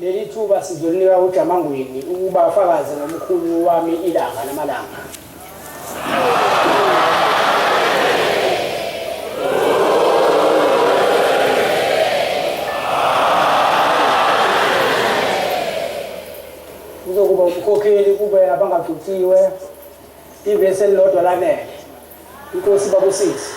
Leli thuba sizolinika uJamangweni ukuba afakaze ngomkhulu wami ilanga namalanga. Kuzokuba umkhokheli kube abangagcotshiwe ivesi elilodwa lanele. Inkosi babusise.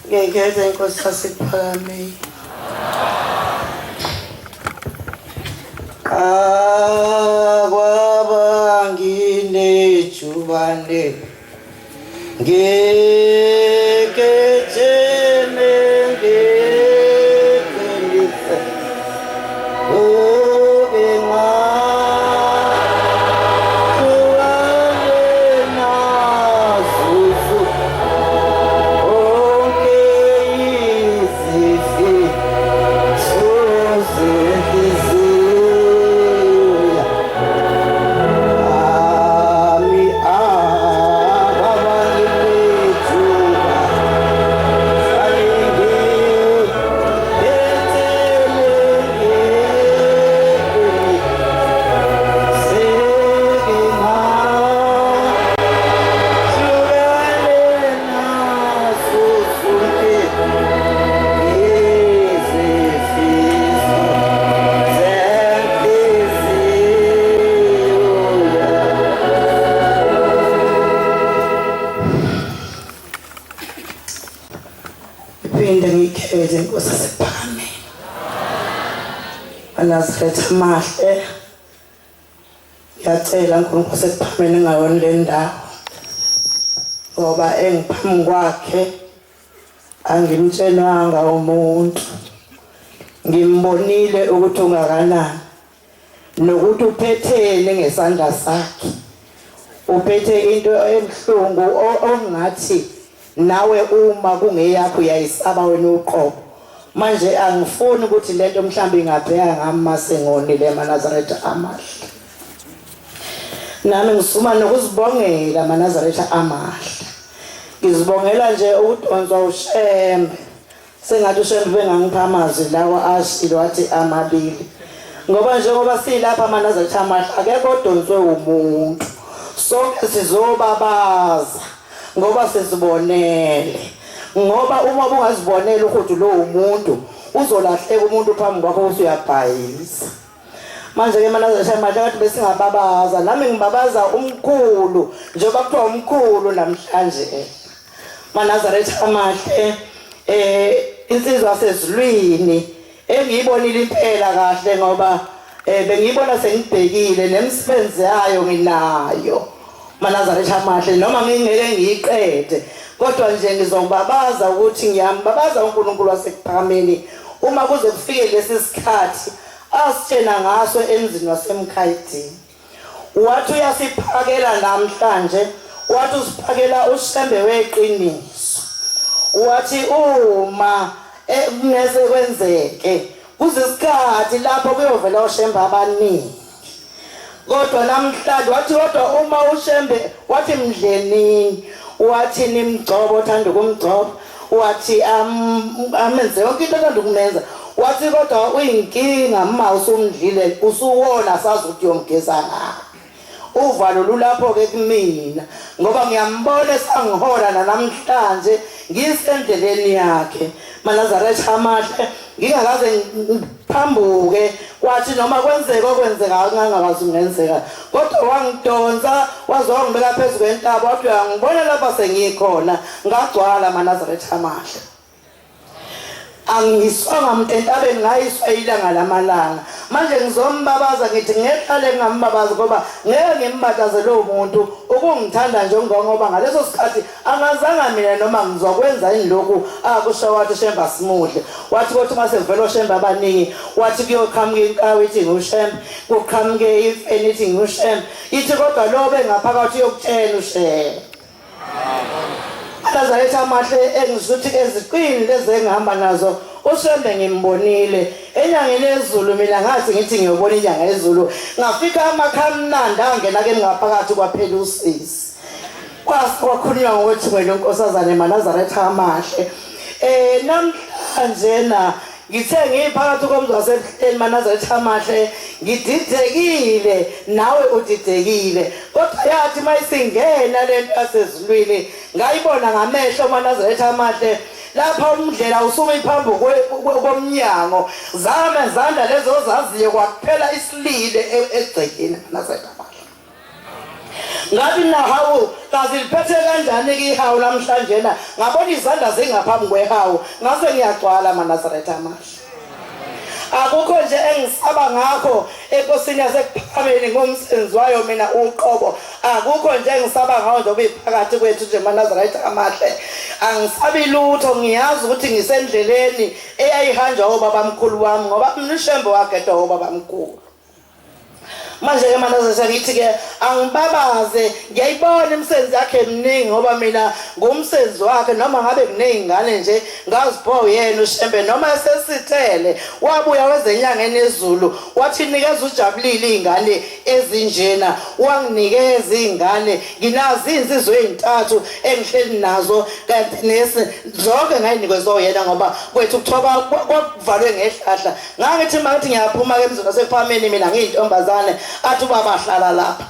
Ngiyayigeza inkosi yasePhakameni. Akwaba nginejubane ngeketheme ngeqinise Iphinde ngiyikhethe inkosi yasePhakameni. AmaNazaretha amahle. Ngiyacela uNkulunkulu waseKuphakameni engayoni le ndawo. Ngoba engiphambi kwakhe angimtshelanga umuntu. Ngimbonile ukuthi ungakanani nokuthi uphetheni ngesandla sakhe. Uphethe into ebuhlungu ongathi nawe uma kungeyakho uyayisaba wena uqobo. Manje angifuni ukuthi lento mhlawumbe ingabheka ngami mase ngonile emaNazaretha amahle. Nami ngisuma nokuzibongela amaNazaretha amahle. Ngizibongela nje ukudonswa uShembe. Sengathi uShembe bengangipha amazwi lawa ashilo wathi amabili. Ngoba njengoba silapha amaNazaretha amahle akekho odonswe umuntu. Sonke sizobabaza ngoba sizibonele. Ngoba uma ubungazibonela ukuthi lo umuntu uzolahleka umuntu phambi kwakho usuyabhayisa. Manje ke manazaretha amahle kade besingababaza nami ngibabaza umkhulu njengoba kuthiwa umkhulu namhlanje. MaNazaretha amahle insizwa sezulwini engiyibonile impela kahle ngoba bengiyibona sengibhekile nemisebenzi yayo nginayo. MaNazaretha amahle noma ngingeke ngiyiqede kodwa nje ngizobabaza ukuthi ngiyambabaza uNkulunkulu wasekuphakameni uma kuze kufike lesi sikhathi asitshena ngaso emzini waseMkhayidini. Wathi uyasiphakela namhlanje, wathi usiphakela uShembe weqiniso. Wathi uma kungese kwenzeke kuze isikhathi lapho kuyovela oShembe abaningi. Kodwa namhlanje wathi kodwa uma uShembe wathi mdlenini, wathi nimgcobo othanda ukumgcoba, wathi amenze yonke into othanda ukumenza. Wathi kodwa uyinkinga uma usumdlile usuwona sazi ukuthi uyomgeza ngaphi. Uvalo lulapho ke kumina ngoba ngiyambona esangihola namhlanje ngisendleleni yakhe. MaNazaretha amahle ngingakaze ngiphambuke kwathi noma kwenzeka okwenzeka ngangakwazi kungenzeka kodwa wangidonsa waze wangibeka phezu kwentaba wathi uyangibona lapha sengikhona ngagcwala amaNazaretha amahle. Angiswanga muntu entabeni ngayiswa ilanga lamalanga. Manje ngizombabaza ngithi ngeqale ngingambabazi ngoba ngeke ngimbataze lowo muntu ukungithanda nje ngoba ngaleso sikhathi angazanga mina noma ngizokwenza yini lokhu akusho wathi Shemba simudle. Wathi kodwa uma sekuvela oShembe abaningi wathi kuyoqhamuka inkawu ithi nguShembe, kuqhamuke imfene ithi nguShembe, ithi kodwa lo bengaphakathi uyokutshela uShembe. Nazaretha amahle engisuthi eziqini lezi engihamba nazo uShembe ngimbonile enyangeni yezulu mina ngathi ngithi ngiyobona inyanga yezulu ngafika amakhamnandi angena ke ngaphakathi kwaphela usizi kwakhulunywa ngokuthi wena unkosazane maNazaretha amahle namhlanje na ngithe ngiphakathi komzi wasebuhleni maNazaretha amahle ngididekile nawe udidekile kodwa yathi mayisingena lento yasezulwini ngayibona ngamehlo maNazaretha amahle lapha umndlela usumi phambi komnyango zame zanda lezo zaziyo kwakuphela isilile egcekeni maNazaretha amahle. Ngathi mina hawu kazi liphethe kanjani ke ihawu namhlanje na ngabona izandla zingaphambi kwehawu ngase ngiyagcwala amaNazaretha amahle. Akukho nje engisaba ngakho enkosini yasekuphakameni ngomsebenzi wayo mina uqobo. Akukho nje engisaba ngawo njengoba iphakathi kwethu nje amaNazaretha amahle. Angisabi lutho ngiyazi ukuthi ngisendleleni eyayihanjwa obabamkhulu wami ngoba mina uShembe wagedwa obabamkhulu. Manje ke manje ngithi ke angibabaze ngiyayibona imisebenzi yakhe eminingi ngoba mina ngumsebenzi wakhe noma ngabe kunezingane nje ngazipho yena uShembe noma esesithele wabuya wezenyangeni ezulu wathi nikeza ujabulile izingane ezinjena wanginikeza izingane nginazo izinsizwa ezintathu engihleli nazo kanti nesi zonke ngayinikezwa yena ngoba kwethu kuthiwa kwakuvalwe ngehlahla Ngangithi mangithi ngiyaphuma ke emzini wasephameni mina ngiyintombazane athi ubaba hlala lapha.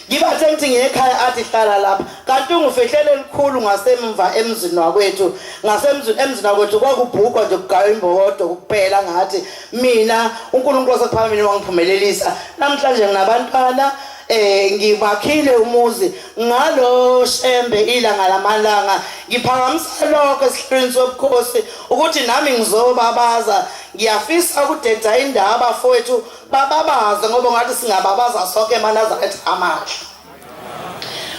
Ngibathe ngithi ngiye ekhaya athi hlala lapha. Kanti ungifihlele elikhulu ngasemva emzini wakwethu. Ngasemzini emzini wakwethu kwakubhukwa nje kugaywa imbokodo kuphela ngathi mina uNkulunkulu wasephameni wangiphumelelisa. Namhlanje nginabantwana ngibakhile umuzi ngalo Shembe ilanga lamalanga ngiphakamisa lokho esihlweni sobukhosi ukuthi nami ngizobabaza ngiyafisa ukudeda indaba bafowethu bababaze ngoba ngathi singababaza sonke emaNazaretha amahle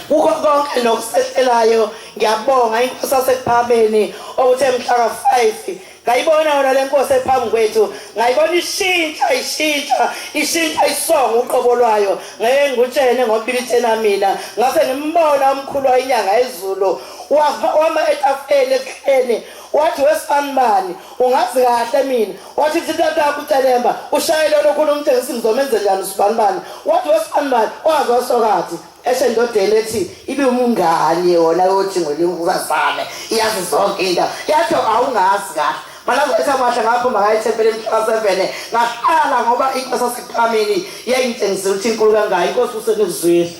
kukho konke nokusehlelayo ngiyabonga inkosi yasekuphameni okuthe mhla ka-5 ngayibona yona le nkosi ephambi kwethu ngayibona ishintsha ishintsha ishintsha isongo uqobo lwayo ngeke ngikutshene ngoba ibitshena mina ngase ngimbona umkhulu wayinyanga ezulu wama etafuleni ekuhleni wathi wesibanibani ungazi kahle mina wathi tata yakho ucelemba ushayele lokhu umtshengisa ngizomenze njani usibanibani wathi wesibanibani wazi wasokathi esho endodeni ethi ibe umngani yona yothi ngolinkosazane iyazi zonke into yathi awungazi kahle malazetha amahle ngaphuma ngaye ethempelini mhla 7 ngahlala ngoba inkosi yasekuphameni yayingitshengisile ukuthi inkulu kangaka inkosi usenikuzwile.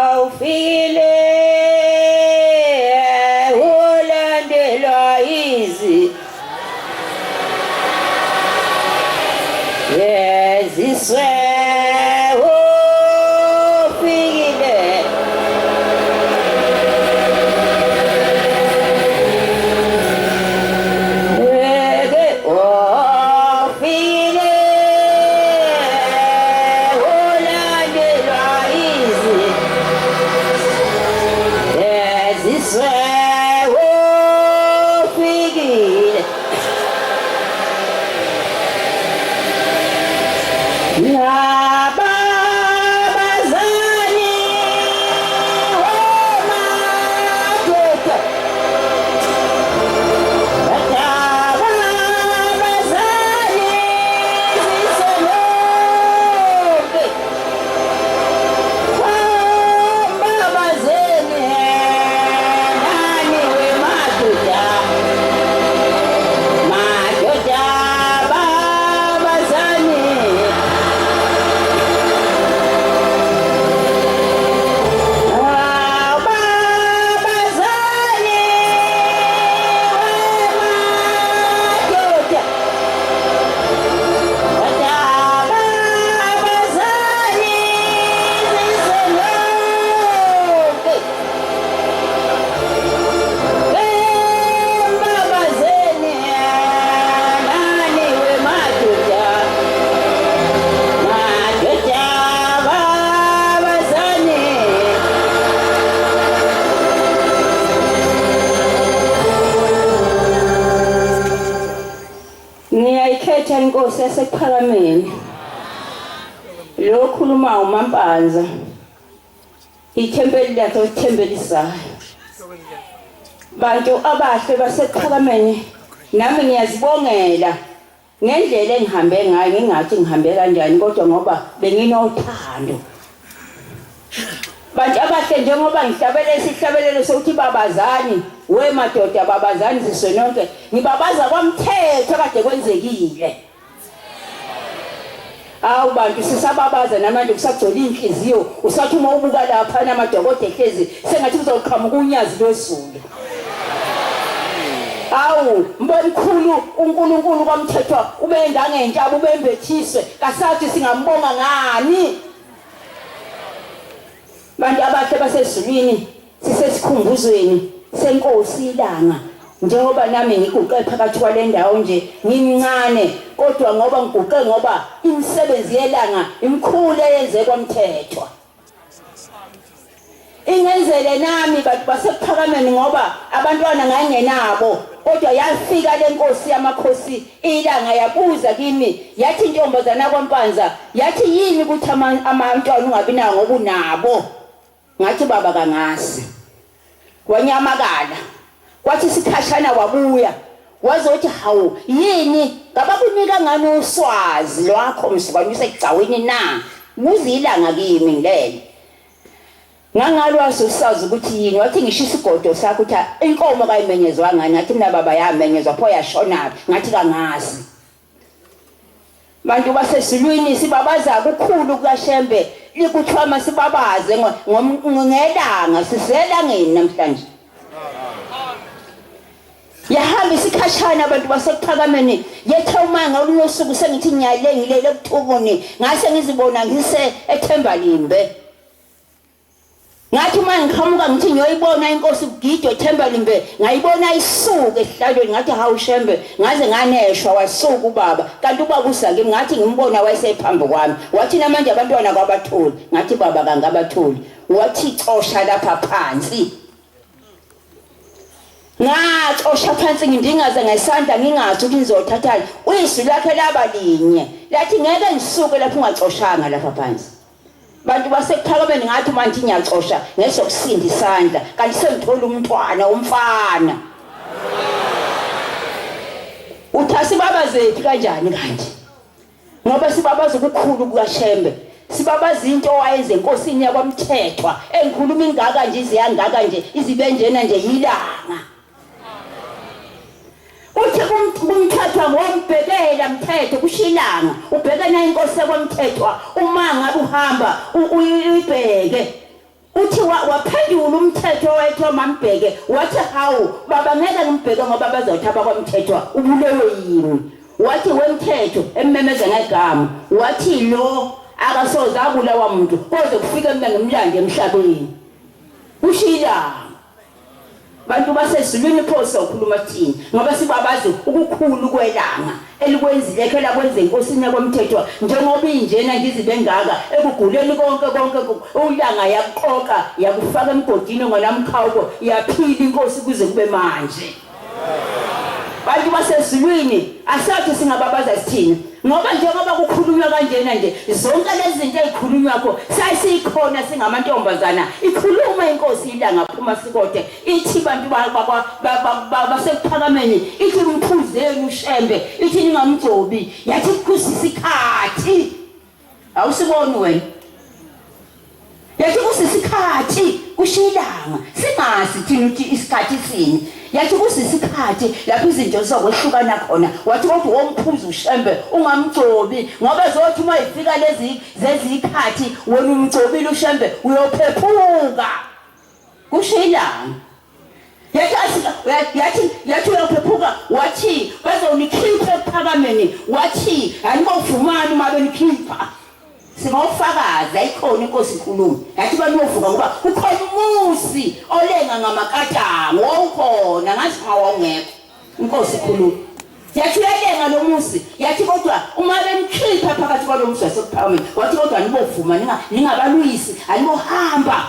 Awufikile ulandelwa izi yeziswe ufikile Eke ufikile ulandelwa izi yeziswe ufikile Kwamthetha inkosi yasekuphakameni. Lo khuluma uMampanza. Ithempeli lakhe olithembelisayo. Bantu abahle basekuphakameni nami ngiyazibongela ngendlela engihambe ngayo ngingathi ngihambe kanjani kodwa ngoba benginothando. Bantu abahle njengoba ngihlabele isihlabelelo sokuthi babazani we madoda babazani sizwe nonke ngibabaza kwamthetho kade kwenzekile. Awu bantu sisababaza namanje kusagcwele inhliziyo usathi uma ubuka lapha namadokodo ehlezi sengathi kuzoqhamuka unyazi lwezulu. Awu mbomkhulu uNkulunkulu kwamthethwa ubengangentaba ubembethiswe kasathi singambonga ngani. Bantu abahle basezulwini sisesikhumbuzweni senkosi ilanga njengoba nami ngiguqe phakathi kwale ndawo nje ngimncane kodwa ngoba ngiguqe ngoba imisebenzi yelanga imkhulu eyenze kwamthethwa ingenzele nami bantu basekuphakameni ngoba abantwana ngangenabo kodwa yafika le nkosi yamakhosi ilanga yabuza kimi yathi intombazana kwampanza yathi yini ukuthi amantwana ungabi nawo ngoba unabo ngathi baba kangazi wanyamakala kwathi sikhashana wabuya wazothi hawu yini ngabakunika ngani uswazi lwakho msukwana usegcawini na buza ilanga kimi ngilele Ngangalwazi usazi ukuthi yini wathi ngisho isigodo sakho ukuthi inkomo kayimenyezwa ngani ngathi mina baba yamenyezwa pho yashonaphi ngathi kangazi bantu basezulwini sibabaza kukhulu kukaShembe likuthiwa masibabaze ngelanga siselangeni namhlanje yahamba isikhashana abantu basekuphakameni yethe uma ngolunye usuku sengithi ngiyale ngilele ebuthukuni ngase ngizibona ngise ethemba limbe Ngathi uma ngiqhamuka ngithi ngiyoyibona inkosi kugidwe Thembalimbe ngayibona isuka esihlalweni ngathi hawu Shembe ngaze nganeshwa wasuka ubaba kanti ubaba usakimi ngathi ngimbona wayesephambi kwami wathi namanje abantwana kwabatholi ngathi baba kangabatholi wathi cosha lapha phansi ngacosha phansi ngindingaze ngesandla ngingazi ukuthi ngizothathani uyizwi lakhe laba linye lathi ngeke ngisuke lapho ungacoshanga lapha phansi Bantu basekuphakameni ngathi manje ngiyacosha ngesokusinda isandla kanti sengithola umntwana umfana. Uthi asibabazethu kanjani kanti? Ngoba sibabaza ukukhulu kukaShembe. Sibabaza into owayenze enkosini yakwamthethwa engikhuluma ingaka nje iziyangaka nje izibenjena nje yilanga. Uthi kumthethwa ngombhekela mthetho kushilanga ubhekena inkosi yakwamthethwa uma ngabe uhamba uyibheke uthi waphendula umthetho owayethiwa mambheke wathi hawu baba ngeke ngimbheke ngoba bazothi abakwamthethwa ubulewe yini wathi wemthetho emmemeza ngegama wathi lo akasoze abulawa muntu koze kufike mina ngimlande emhlabeni kushilanga Bantu basezulwini pho sokhuluma thini ngoba sibabazi ukukhulu kwelanga elikwenzile khe lakwenza enkosini yakwamthethwa njengoba injena ngizibe ngaka ekuguleni konke konke ulanga yakuqoqa yakufaka emgodini onganamkhawuko yaphila inkosi kuze kube manje bantu basezulwini asathi singababaza sithini ngoba njengoba kukhulunywa kanjena nje zonke lezi zinto ezikhulunywakho sasikhona singamantombazana ikhuluma inkosi ilanga phuma sikode ithi bantu basekuphakameni ithi mphuzeni ushembe ithi ningamgcobi yathi kukhuzisa isikhathi awusiboni wena Yathi kusisikhathi kushilanga singazi thina ukuthi isikhathi sini yathi kusisikhathi lapho izinto zizokwehlukana khona wathi kodwa womphuza ushembe ungamgcobi ngoba zothi uma ifika lezi zezikhathi wena umgcobile ushembe uyophephuka kushilanga yathi yathi yathi uyophephuka wathi bazonikhipha ekuphakameni wathi anibovumani uma benikhipha singofakazi ayikhona inkosi ikhuluma yathi banovuka ngoba kukhona umusi olenga ngamakatango wawukhona ngazi uma wawungekho inkosi ikhuluma yathi uyalenga lo musi yathi kodwa uma benikhipha phakathi kwalo musi wasekuphakameni wathi kodwa anibovuma ningabalwisi anibohamba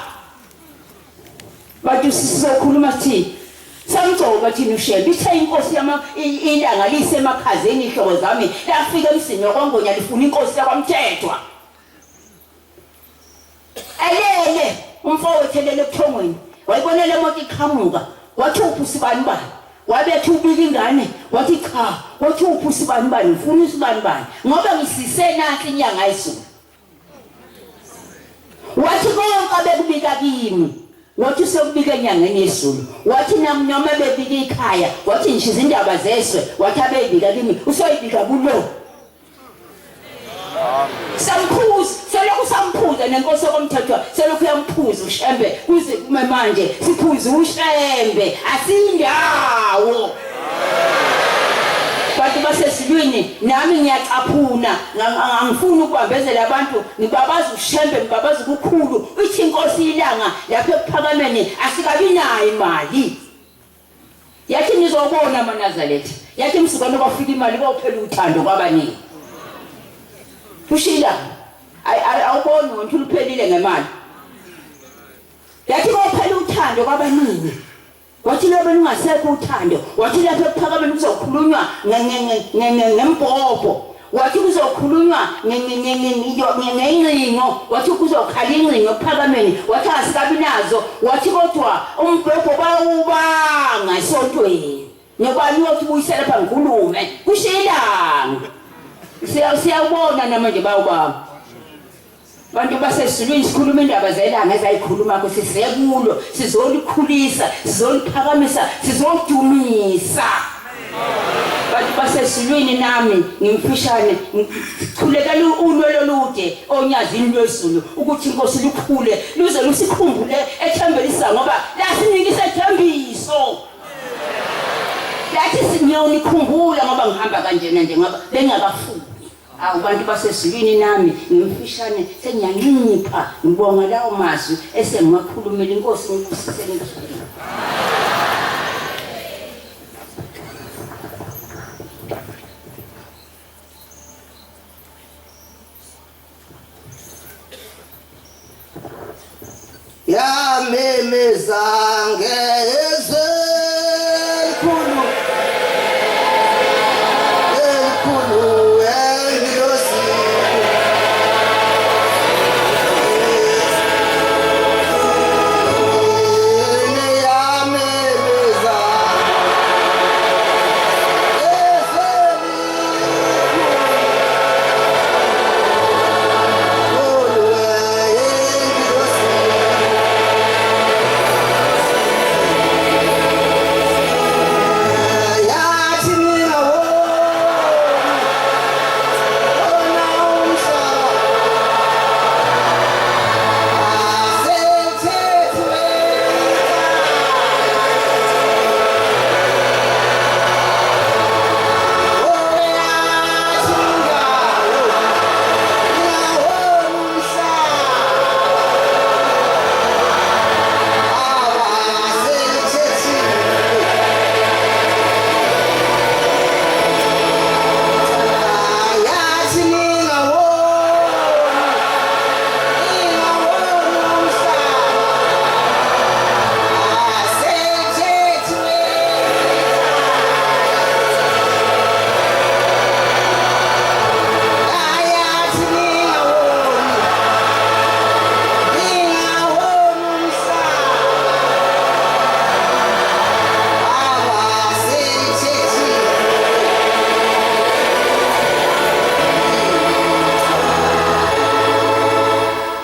bathi sizokhuluma sithini. Asimgcoba thina uShembe ithe inkosi yama ilanga lisemakhazeni ihlobo zami lafika emsini wakwaNgonya lifuna inkosi yakwaMthethwa. Elele umfowethu elele ebuthongweni wayibona le moto iqhamuka wathi uphi usibani bani wabethi ubika ingane wathi cha wathi uphi usibani bani ngifuna usibani bani ngoba ngisise nansi inyanga yezulu wathi konke abekubika kimi wathi usekubika enyangeni yezulu wathi nami noma bebika ikhaya wathi ngisho izindaba zezwe wathi abeyibika kimi usoyibika kulo Samphuza, selokhu samphuza nenkosi okomthethwa, selokhu yamphuza uShembe kuze kume manje siphuza uShembe asindawo. Bantu basezulwini nami ngiyacaphuna angifuni ukubambezela abantu ngibabaza uShembe ngibabaza ukukhulu ithi inkosi ilanga lapha ekuphakameni asikabi nayo imali Yathi nizobona amaNazaretha. Yathi msukwane kwafika imali kophela uthando kwabaningi. Kushila. Awuboni wonke uluphelile ngemali. Yathi kophela uthando kwabaningi. Wathi lobe lungasekho uthando. Wathi lapha ekuphakameni kuzokhulunywa ngembhobho. Wathi kuzokhulunywa ngencingo, wathi kuzokhala incingo ekuphakameni, wathi asikabi nazo, wathi kodwa umbhobho bawubanga esontweni. Nobani uyothi buyisela pha ngikhulume, kusho ilanga. Siyawubona namanje bawubanga. Bantu basezulwini sikhuluma indaba zelanga ezayikhuluma ko sisekulo sizolikhulisa sizoliphakamisa sizodumisa bantu basezulwini nami ngimfishane ngikhulekela ulwelo olude onyazini lwezulu ukuthi inkosi lukhule luze lusikhumbule ethembelisa ngoba lasinika isethembiso lathi sinyawunikhumbula ngoba ngihamba kanjena nje ngoba bengakafuni Awu bantu basezulwini nami ngimfishane sengiyancipha ngibonga lawo mazwi esengiwakhulumile inkosi ngibusise ngizwile. Yamemeza ngezwi elikhulu elikhulu engilosi yamemeza ngezwi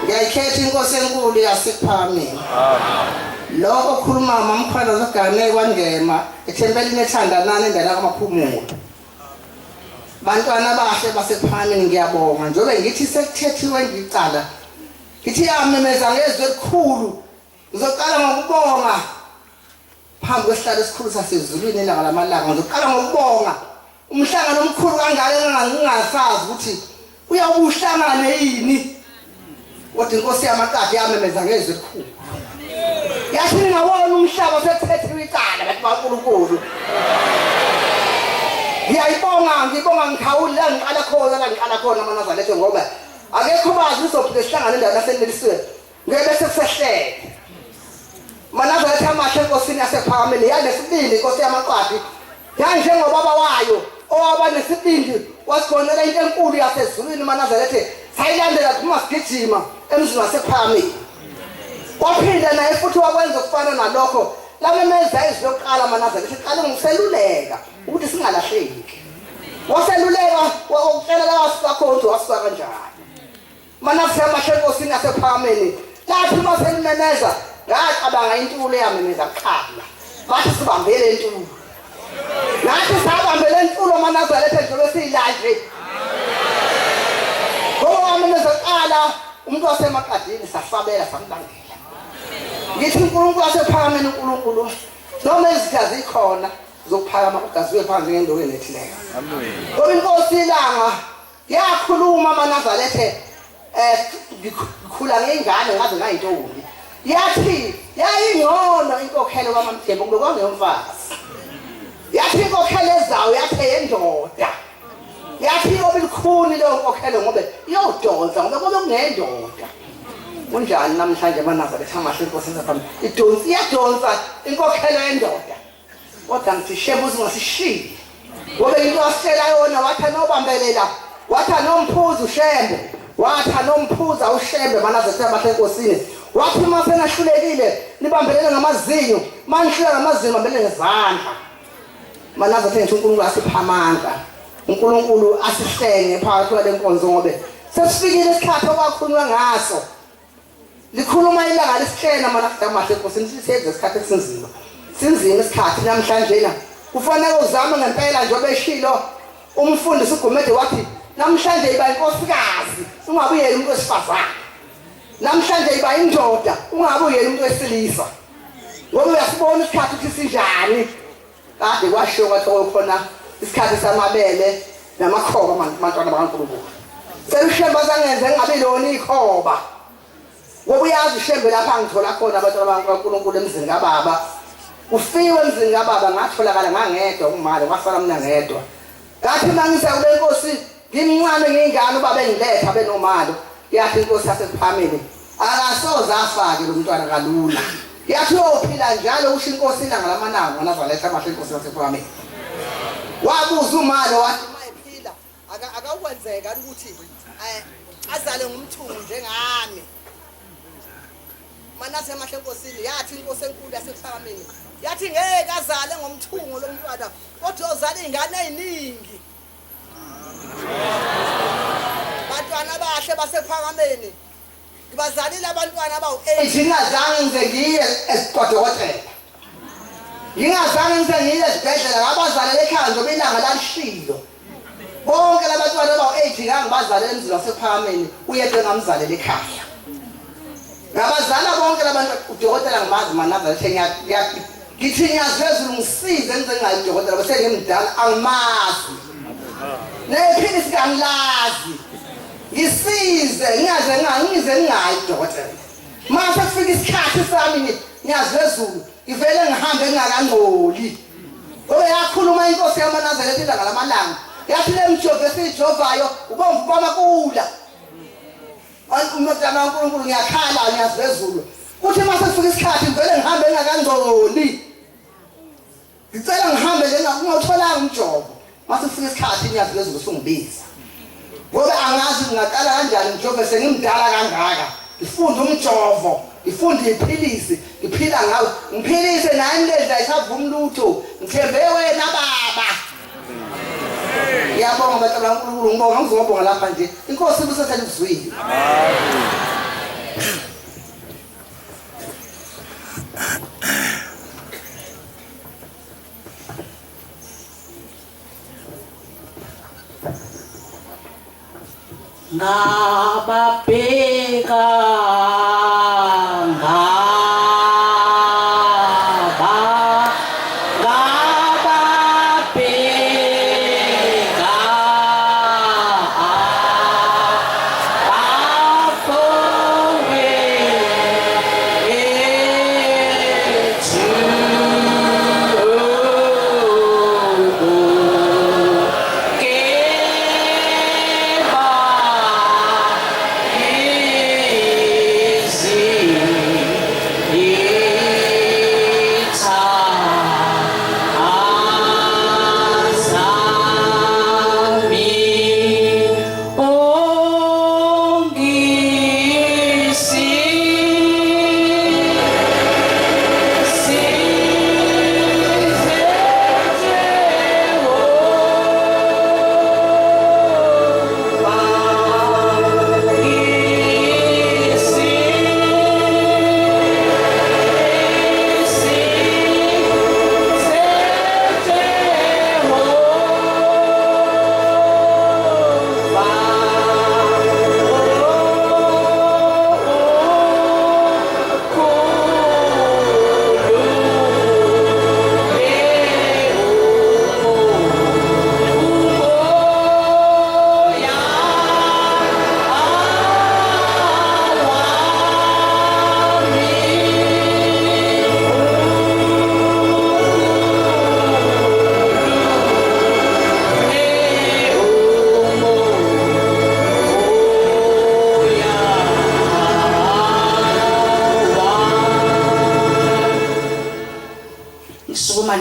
Ngiyayikhetha inkosi enkulu yasePhameni. Lo okhuluma mamkhwela zogane kwaNgema ethempelini ethandanani endala kwaMaphumulo. Bantwana abahle basePhameni ngiyabonga njengoba ngithi sekuthethiwe ngicala ngithi yamemeza ngezwi elikhulu ngizoqala ngokubonga phambi kwesihlalo esikhulu sasezulwini ilanga lamalanga ngizoqala ngokubonga umhlangano omkhulu kangaka engingasazi ukuthi uyawuhlangane yini kodwa inkosi yamaqadi yamemeza ngezwi elikhulu yathi ningawona umhlaba sekuthethiwe icala bantu baNkulunkulu ngiyayibonga ngibonga ngikhawuli la ngiqala khona la ngiqala khona amaNazaretha ngoba akekho bazi uzophinde sihlangane endaweni yasenelisweni ngeke bese kusehlele. Manazaretha amahle enkosini yasephakameni yanesibindi inkosi yamaqadi yanjengobaba wayo owaba nesibindi wasigonela into enkulu yasezulwini manazarethe sayilandela phuma sigijima emzini wasephakameni waphinda naye futhi wakwenza okufana nalokho lamemeza izwi lokuqala manazarethe iqale ngokuseluleka ukuthi singalahleki waseluleka wakutshela la wasuka khona ukuthi wasuka kanjani Manase amahle enkosini yasephakameni lathi uma selimemeza ngacabanga intulo eyamemeza kuqala bathi sibambele intulo nathi sabambele intulo manazaretha njengoba siyilanje ngoba wamemeza kuqala umuntu wasemaqadini sasabela samlandela ngithi uNkulunkulu wasephakameni uNkulunkulu noma izitha zikhona zokuphakama kodwa ziwe phansi ngenduku enethileyo ngoba inkosi ilanga Yakhuluma amaNazarethe eh ngikhula ngeyingane ngaze ngayintombi. Yathi yayingcono inkokhelo kaMamthembu kube kwangeyomfazi. Yathi inkokhelo ezayo yathi yendoda. Yathi iyobe likhuni leyo nkokhelo ngoba iyodonsa ngoba kube kungendoda. Kunjani namhlanje amaNazaretha amahle inkosi esaphambili. Idonsa iyadonsa inkokhelo yendoda. Kodwa ngithi shembe uzingasishiyi ngoba into asitshela yona wathi anobambelela wathi anomphuza ushembe wathi anomphuza ushembe manaze amahle enkosini wathi uma senahlulekile nibambelele ngamazinyo manihluleka ngamazinyo bambelele ngezandla manaze ngithi uNkulunkulu asipha amandla uNkulunkulu asihlenge phakathi kwale nkonzo ngobe sesifikile isikhathi okwakhulunywa ngaso Likhuluma ilanga lisitshena mana amahle enkosini sisenze isikhathi esinzima. Sinzima isikhathi namhlanje na. Kufanele uzame ngempela njengoba eshilo umfundisi uGumede wathi namhlanje iba inkosikazi ungabuyeli umuntu wesifazane. Namhlanje iba indoda ungabuyeli umuntu wesilisa. Ngoba uyasibona isikhathi ukuthi sinjani. Kade kwashiwo kwathiwa khona isikhathi samabele namakhoba bantwana bakaNkulunkulu. Cela uShembe azangenze ngingabi lona ikhoba. Ngoba uyazi uShembe lapha angithola khona abantwana bakaNkulunkulu emzini kababa. Kufiwe emzini kababa ngatholakala ngangedwa kumalo kwasala mina ngedwa. Ngathi uma ngisa kule nkosi ngimncane ngiyingane ubaba engiletha benomalo. Yathi inkosi yasekuphameni akasoze afake lo mntwana kalula. Yathi uyophila njalo usho inkosi ilanga lamananga nazaletha amahle inkosi yasekuphameni. Wabuza umalo wathi uma ephila akawukwenzeka ukuthi eh, azale ngumthungu njengami. Manase amahle enkosini yathi inkosi enkulu yasekuphakameni yathi ngeke azale ngomthungo lo mntwana kodwa uyozala iy'ngane ey'ningi. Bantwana abahle basephakameni ngibazalile abantwana abawu-8 ngingazange ngize ngiye esikwadokotela ngingazange ngize ngiye esibhedlela ngabazalela ekhaya njengoba ilanga lalishilo bonke labantwana abawu-8 ngangibazalela emzini wasephakameni uyedwa engamzalela ekhaya ngabazala bonke labantu udokotela ngimazi manazarethe ngithi ngiyazi phezulu ngisize ngize ngingayi kudokotela bese ngimdala angimazi nephilisi kangilazi ngisize ngingaze ngize ngingayi kudokotela mase kufika isikhathi sami ngiyazi phezulu ngivele ngihambe ngingakangcoli ngoba yakhuluma inkosi yamanazaretha ilanga lamalanga yathi le mjovo esiyijovayo ubomvu bamakula Umntana kaNkulunkulu ngiyakhala ngiyazi phezulu. Kuthi uma sekufika isikhathi ngivele ngihambe ngingakangcoli. Ngicela ngihambe nje ngingawutholanga umjovo. Uma sekufika isikhathi ngiyazi phezulu usungibiza. Ngoba angazi ngingaqala kanjani ngijove sengimdala kangaka. Ngifunda umjovo, ngifunda iphilisi, ngiphila ngawo. Ngiphilise naye imlendla ayisavumi lutho. Ngithembe wena baba. Ngiyabonga bantwana bakaNkulunkulu ngibonga ngizobonga lapha nje. Inkosi ibusise nikuzwile. Ngababheka ngaba ngababheka abafowethu kepha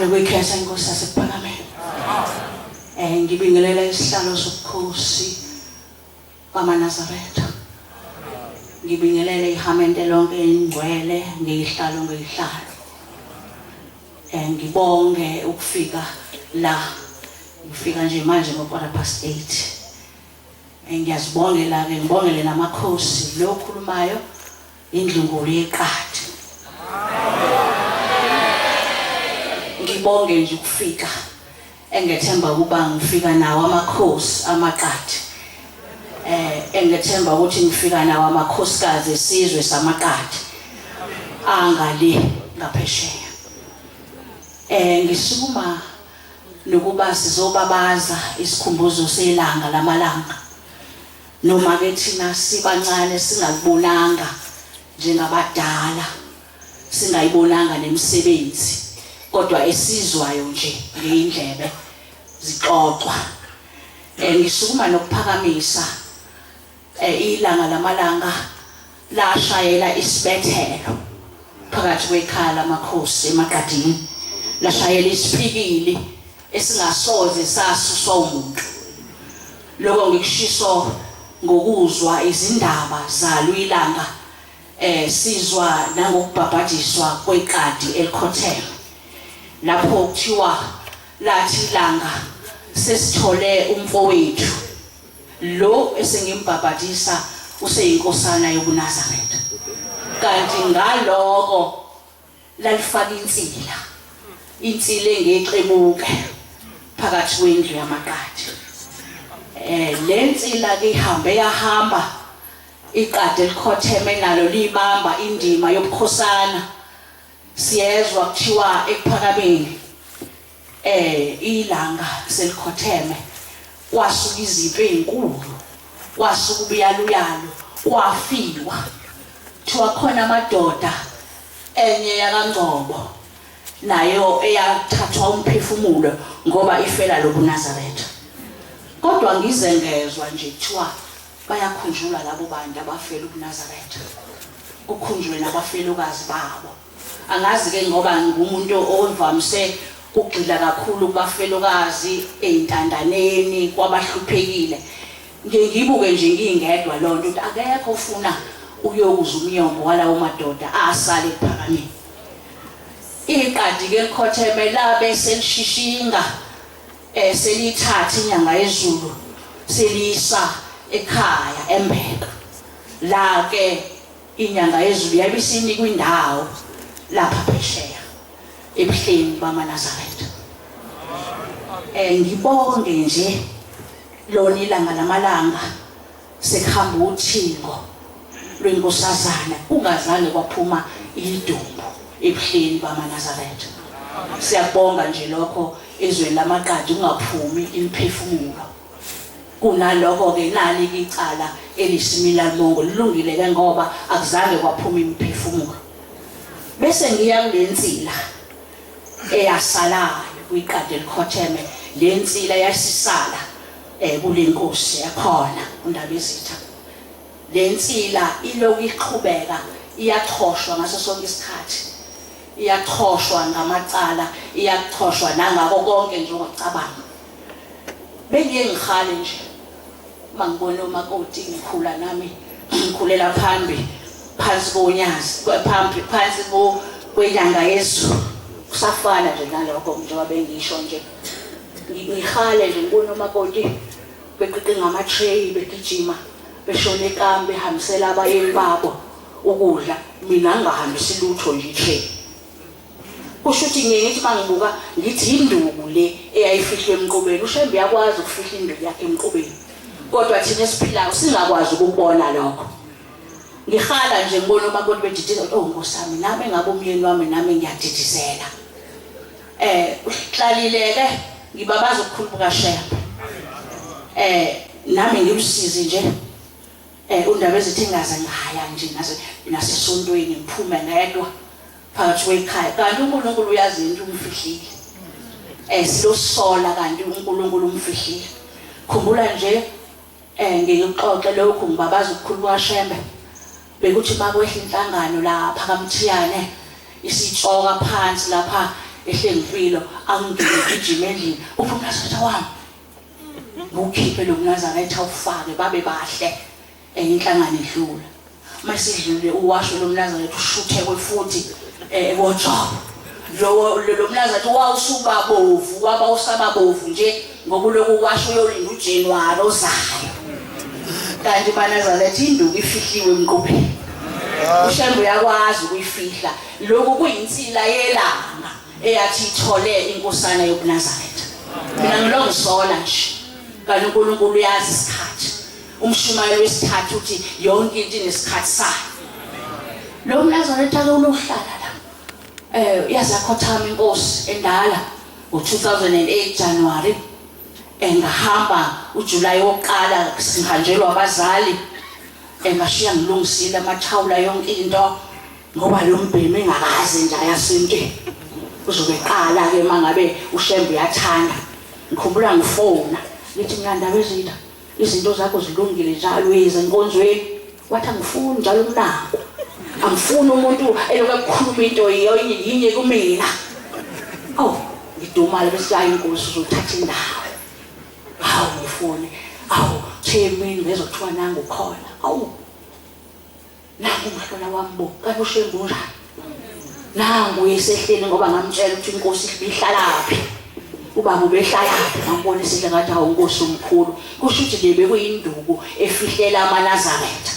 Ngithanda ukuyikhetha inkosi yaseKuphakameni. Ngibingelela isihlalo sobukhosi kwamaNazaretha. Ngibingelele ihamente lonke ingcwele ngeyihlalo ngeyihlalo. Ngibonge ukufika la. Ngifika nje manje ngo-8:15. Ngiyazibongela ke, ngibongele namakhosi lo khulumayo indlunkulu yeqadi. Ngibonge nje ukufika, engethemba ukuba ngifika nawo amakhosi amaqadi. Engethemba ukuthi ngifika nawo amakhosikazi esizwe samaqadi angale ngaphesheya. Ngisukuma nokuba sizobabaza isikhumbuzo selanga lamalanga. Noma ke thina sibancane singakubonanga njengabadala, singayibonanga nemisebenzi, kodwa esizwayo nje ngeindlebe zixoxwa. Ngisukuma nokuphakamisa ilanga lamalanga lashayela isibethelo phakathi kwekhaya lamakhosi emaqadini, lashayela isipikili esingasoze sasuswa umuntu. Lokho ngikushiso ngokuzwa izindaba zalo ilanga, sizwa nangokubhabhadiswa kweqadi elikhotheme, lapho kuthiwa lathi ilanga sesithole umfowethu lo esengimbhabhadisa useyinkosana yobuNazaretha. Kanti ngaloko lalifaka insila, insila engexebuke phakathi kwendlu yamaqadi. Le nsila ke ihambe yahamba, iqadi elikhotheme nalo libamba indima yobukhosana. Siyezwa kuthiwa ekuphakameni ilanga selikhotheme kwasuka izimpi ezinkulu, kwasuka ubuyaluyalo, kwafiwa. Kuthiwa khona amadoda enye yakaNgcobo nayo eyathathwa umphefumulo ngoba ifela lobuNazaretha. Kodwa ngize ngezwa nje kuthiwa bayakhunjulwa labo bantu abafela ubuNazaretha, kukhunjulwe nabafelokazi babo. Angazi ke ngoba ngumuntu ovamise ukugxila kakhulu kubafelokazi eyintandaneni kwabahluphekile, ngiye ngibuke nje ngingedwa lonto ukuthi akekho ofuna ukuyokuzwa umnyombo walawo madoda asale ekuphakameni. Iqadi ke likhotheme labe selishishinga, selithatha inyanga yezulu selisa ekhaya eMbeka. La ke inyanga yezulu yabe isinikwa indawo lapha phesheya ebuhleni bamaNazaretha. Ngibonge nje lona ilanga lamalanga sekuhamba uthingo lwenkosazana kungazange kwaphuma idumbu ebuhleni bamaNazaretha. Siyabonga nje lokho ezweni lamaqadi kungaphumi imiphefumulo. Kunaloko ke nali icala elisimila mongo lilungile ke ngoba akuzange kwaphuma imiphefumulo. Bese ngiya kulensila eyasalayo kwiqadi elikhotheme, lensila yasisala kulenkosi yakhona uNdabezitha. Lensila iloku iqhubeka iyachoshwa ngaso sonke isikhathi, iyachoshwa ngamacala, iyachoshwa nangako konke nje ongacabanga. Bengiye ngihale nje mangibona umakoti ngikhula nami ngikhulela phambi phansi konyazi phambi phansi kwenyanga yezulu, kusafana nje nalokho njengoba bengisho nje. Ngihale nje ngibona umakoti beqiqe ngama-tray begijima beshona ekambi behambisela abayeni babo ukudla, mina ngingahambisi lutho nje i-tray. Kusho ukuthi ngiye ngithi mangibuka ngithi induku le eyayifihlwe emqubeni. UShembe uyakwazi ukufihla induku yakhe emqubeni, kodwa thina esiphilayo singakwazi ukubona lokho. Ngihala nje ngibona umakoti bedidizela, oh Nkosi yami, nami ngabe umyeni wami nami ngiyadidizela. Uhlalile ke ngibabaza ukukhulu bukaShembe. Nami ngilusizi nje. uNdabezitha engaze ngaya nje nasesontweni ngiphume ngedwa phakathi kwekhaya, kanti uNkulunkulu uyazi into umfihlile. Silosola kanti uNkulunkulu umfihlile. Khumbula nje ngikuxoxe lokhu ngibabaza ukukhulu kwaShembe, bekuthi makwehla inhlangano lapha kaMthiyane isitshoka phansi lapha Ehlengipilo angene gijima endlini uphi umnazaretha wami ngiwukhiphe lo mnazaretha ufake babe bahle enye inhlangano idlula masidlule uwasho lo mnazaretha ushuthekwe futhi kojobo lowo lo mnazaretha wawusubabovu waba usababovu nje ngokuloku washo uyolinda uJanuary ozayo kanti banazaretha induku ifihliwe emqubeni uShembe uyakwazi ukuyifihla lokhu kuyinsila yelanga eyathi ithole inkosana yobuNazaretha mina ngilongisola nje kanti uNkulunkulu uyazi isikhathi umshumayelo wesithathu uthi yonke into inesikhathi sayo lo mNazaretha ke ulohlala la yazakhothama inkosi endala ngo-2008 January engahamba uJuly wokuqala sihanjelwa abazali engashiya ngilungisile amathawula yonke into ngoba lo mbhemi engakaze nje ayasinti uzobe qala ke mangabe uShembe uyathanda ngikhumbula ngifona ngithi mina ndaba ezitha izinto zakho zilungile njalo uyize enkonzweni wathi angifuni njalo umnako angifuni umuntu eloku ekukhuluma into yinye kumina awu ngidumala bese hayi inkosi uzothatha indawo hawu ngifune awu themini ngezothiwa nangu khona awu nangu umhlola wami bo kanti uShembe unjani nangu esehleli ngoba ngamtshela ukuthi inkosi ihlalaphi ubaba ubehlalaphi ngambona esihle ngathi hawu inkosi omkhulu kusho ukuthi le bekuyinduku efihlela amaNazaretha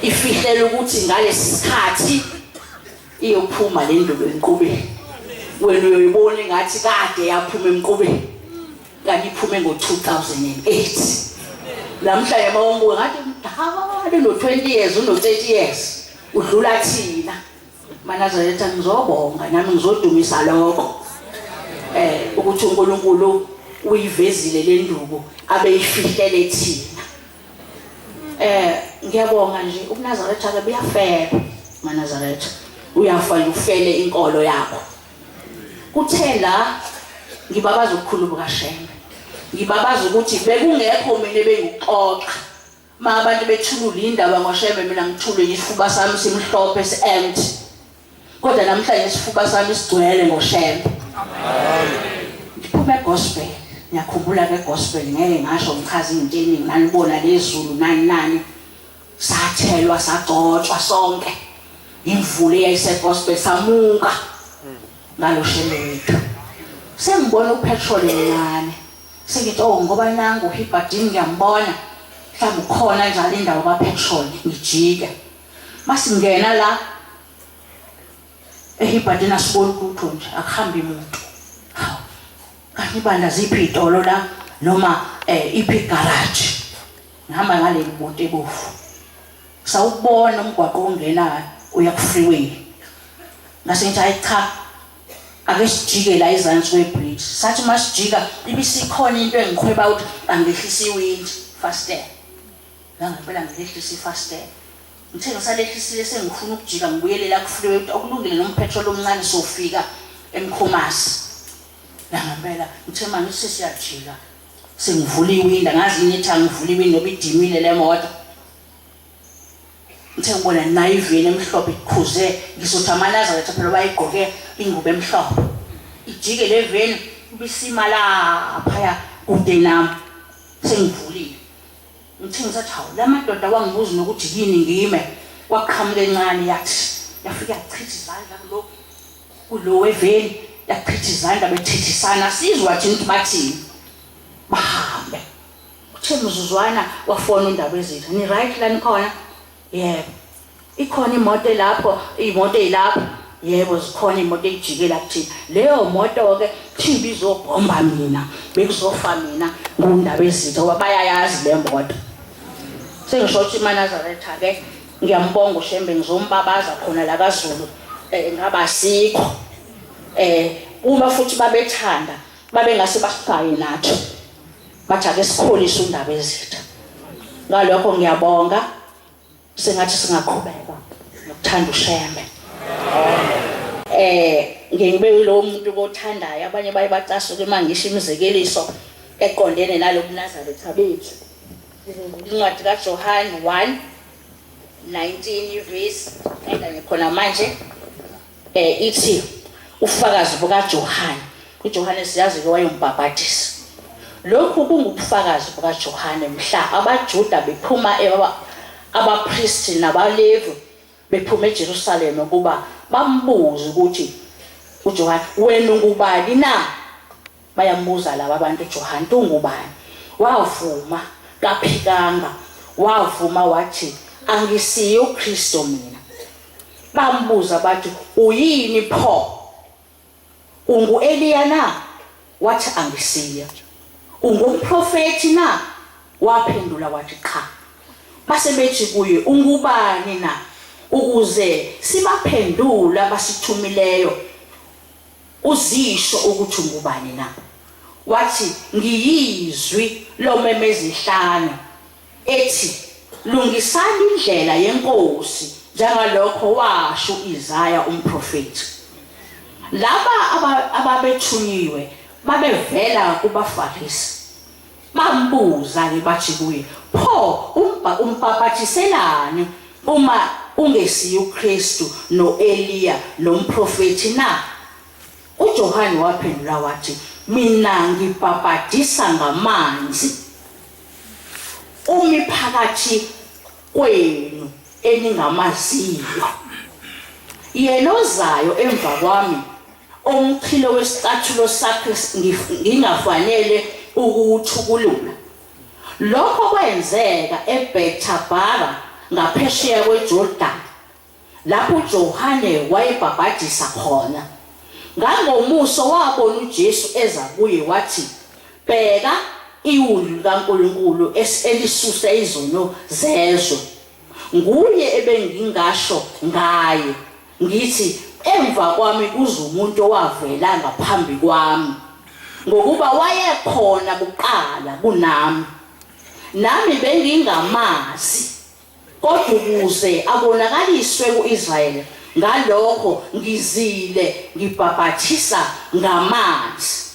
ifihlela ukuthi ngalesi sikhathi iyophuma le nduku emqubeni wena uyoyibona engathi kade yaphuma emqubeni kanti iphume ngo-2008 namhla yema wombuka ngathi mdala uno-20 years uno-30 years udlula thina manazaretha ngizobonga nami ngizodumisa lokho ukuthi uNkulunkulu uyivezile le nduku abeyifihlele thina ngiyabonga nje ubuNazaretha ke buyafela manazaretha uyafa ufele inkolo yakho kuthe la ngibabaza ukukhuluma kaShembe ngibabaza ukuthi bekungekho mina bengixoxa ma abantu bethulula indaba ngoShembe mina ngithule isifuba sami simhlophe si-empty kodwa namhlanje isifuba sami sigcwele ngoShembe ngiphume gospel ngiyakhumbula ke gospel ngeke ngasho ngichaza into eningi nanibona lezulu nani nani sathelwa sagcotshwa sonke imvula eyayisegospel samuka ngaloShembe wethu sengibona upetrol encane sengithi oh ngoba nangu Hibadini ngiyambona mhlawumbe ukhona njalo indawo kapetrol ngijike masingena la eHibadini asiboni lutho nje akuhambi umuntu hawu kanti ibandla ziphi itolo la noma iphi garage ngihamba ngale moto ebovu sawubona umgwaqo ongena uya ku freeway ngase ngithi hayi cha ake sijike la ezansi kwebridge sathi masijika ibisikhona into engikhweba ukuthi angehlisa iwindi faster ngangempela ngilehlisa ifaster ngithe ngisalehlisile sengifuna ukujika ngibuyelela ku freeway okulungile nompetrol omncane sofika eMkhomasi ngangempela ngithe manje sesiyajika sengivula iwinda ngazi ngithi angivula iwinda ngoba idimile le moto ngithe ngibona nayo iveni emhlophe ikhuze ngizothi amaNazaretha phela bayigqoke ingubo emhlophe ijike le veni ibisima laphaya kude nami sengivulile ngithe ngisathi hawu la madoda wangibuza nokuthi yini ngime kwaqhamuka encane yathi yafika yachitha izandla kulo weveni yachitha izandla bethithisana sizwa thina ukuthi bathini bahambe uthe mzuzwana wafona undaba ezitha ni right la nikhona yebo ikhona imoto elapho imoto ezilapho yebo zikhona imoto ejikela kuthina leyo moto ke thiba izobhomba mina bekuzofa mina ngundaba ezitha ngoba bayayazi le moto sengisho ukuthi iManazaretha ke ngiyambonga uShembe ngizombabaza khona la kaZulu ngaba sikho uma futhi babethanda babengase basigaye nathi bathi ake sikholise undaba ezitha ngalokho ngiyabonga sengathi singaqhubeka nokuthanda uShembe ngibe lo muntu othandayo abanye baye bacasuke mangisho imizekeliso eqondene nalobuNazaretha bethu incwadi kaJohn 1:19 verse engane khona manje ithi Ufakazi bukaJohane. UJohane siyazi ke wayengumbhabhadisi. Lokhu kungubufakazi bukaJohane mhla abaJuda bephuma abapristi nabaLevi bephuma eJerusalema ukuba bambuze ukuthi uJohane wena ungubani na? Bayambuza laba bantu uJohane ungubani? Wavuma kaphikanga, wavuma wathi angisiye uKristo mina. Bambuza bathi uyini pho? Ungu-Eliya na? Wathi angisiye. Ungumprofethi na? Waphendula wathi cha. Base bethi kuye ungubani na? Ukuze sibaphendule abasithumileyo uzisho ukuthi ungubani na? Wathi ngiyizwi lomemeza ihlane ethi lungisani indlela yenkosi njengalokho washo uIsaya umprofeti. Laba ababethunyiwe babevela kubaFarisi. Bambuza ke bathi kuye, pho umbhabhathiselani uma ungesiye uKristu noEliya nomprofeti na? uJohane waphendula wathi, mina ngibhabhadisa ngamanzi, umi phakathi kwenu eningamaziyo, yena ozayo emva kwami, omchilo wesicathulo sakhe ngingafanele ukuwuthukulula. Lokho kwenzeka eBethabara ngaphesheya kweJordan, lapho uJohane wayebhabhadisa khona. Ngangomuso wabona uJesu eza kuye wathi, bheka iwundlu likaNkulunkulu elisusa izono zezwe. Nguye ebengingasho ngaye ngithi emva kwami kuza umuntu owavela ngaphambi kwami, ngokuba wayekhona kuqala kunami. Nami bengingamazi, kodwa ukuze abonakaliswe kuIsrayeli, ngalokho ngizile ngibhabhathisa ngamanzi.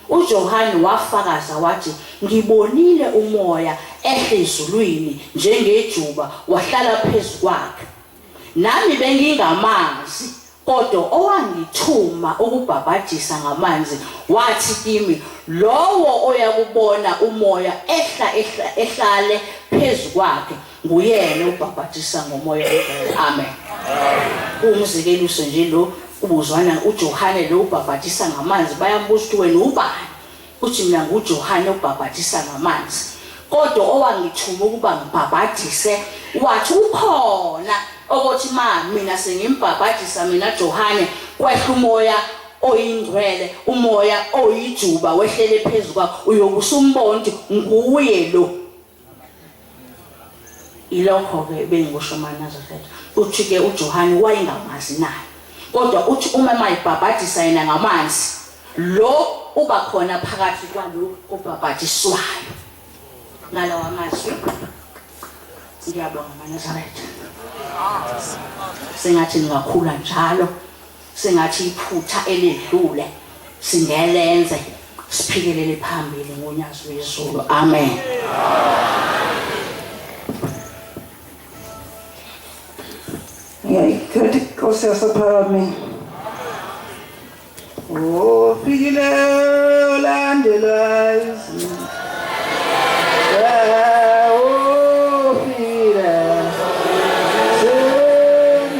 UJohane wafakaza wathi, ngibonile umoya ehle ezulwini njengejuba wahlala phezu kwakhe. Nami bengingamazi, kodwa owangithuma ukubhabhadisa ngamanzi wathi kimi, lowo oyakubona umoya ehla ehlale phezu kwakhe nguyena ubhabhadisa ngomoya ongcwele. Amen. Umzekeliso nje lo ubuzwana uJohane lo ubhabhadisa ngamanzi, bayambuza ukuthi wena ubani? Uthi mina nguJohane ubhabhadisa ngamanzi, kodwa owangithuma ukuba ngibhabhadise wathi ukhona okothi ma mina sengimbhabhadisa mina Johane, kwehla umoya oyingcwele, umoya oyijuba wehlele phezu kwakho, uyokusumbona ukuthi nguye lo. Ilokho-ke bengikusho maNazaretha. Uthi-ke uJohane wayengamazi naye, kodwa uthi uma mayibhabhadisa yena ngamanzi, lo uba khona phakathi kwalo obhabhadiswayo. Ngalawa mazwi ngiyabonga maNazaretha. Sengathi ningakhula njalo, sengathi iphutha eledlule singelenze, siphikelele phambili ngonyazi lwezulu. Amen. Ngiyayikhetha inkosi yasephakameni. Ofikile olandela izinto. Ofikile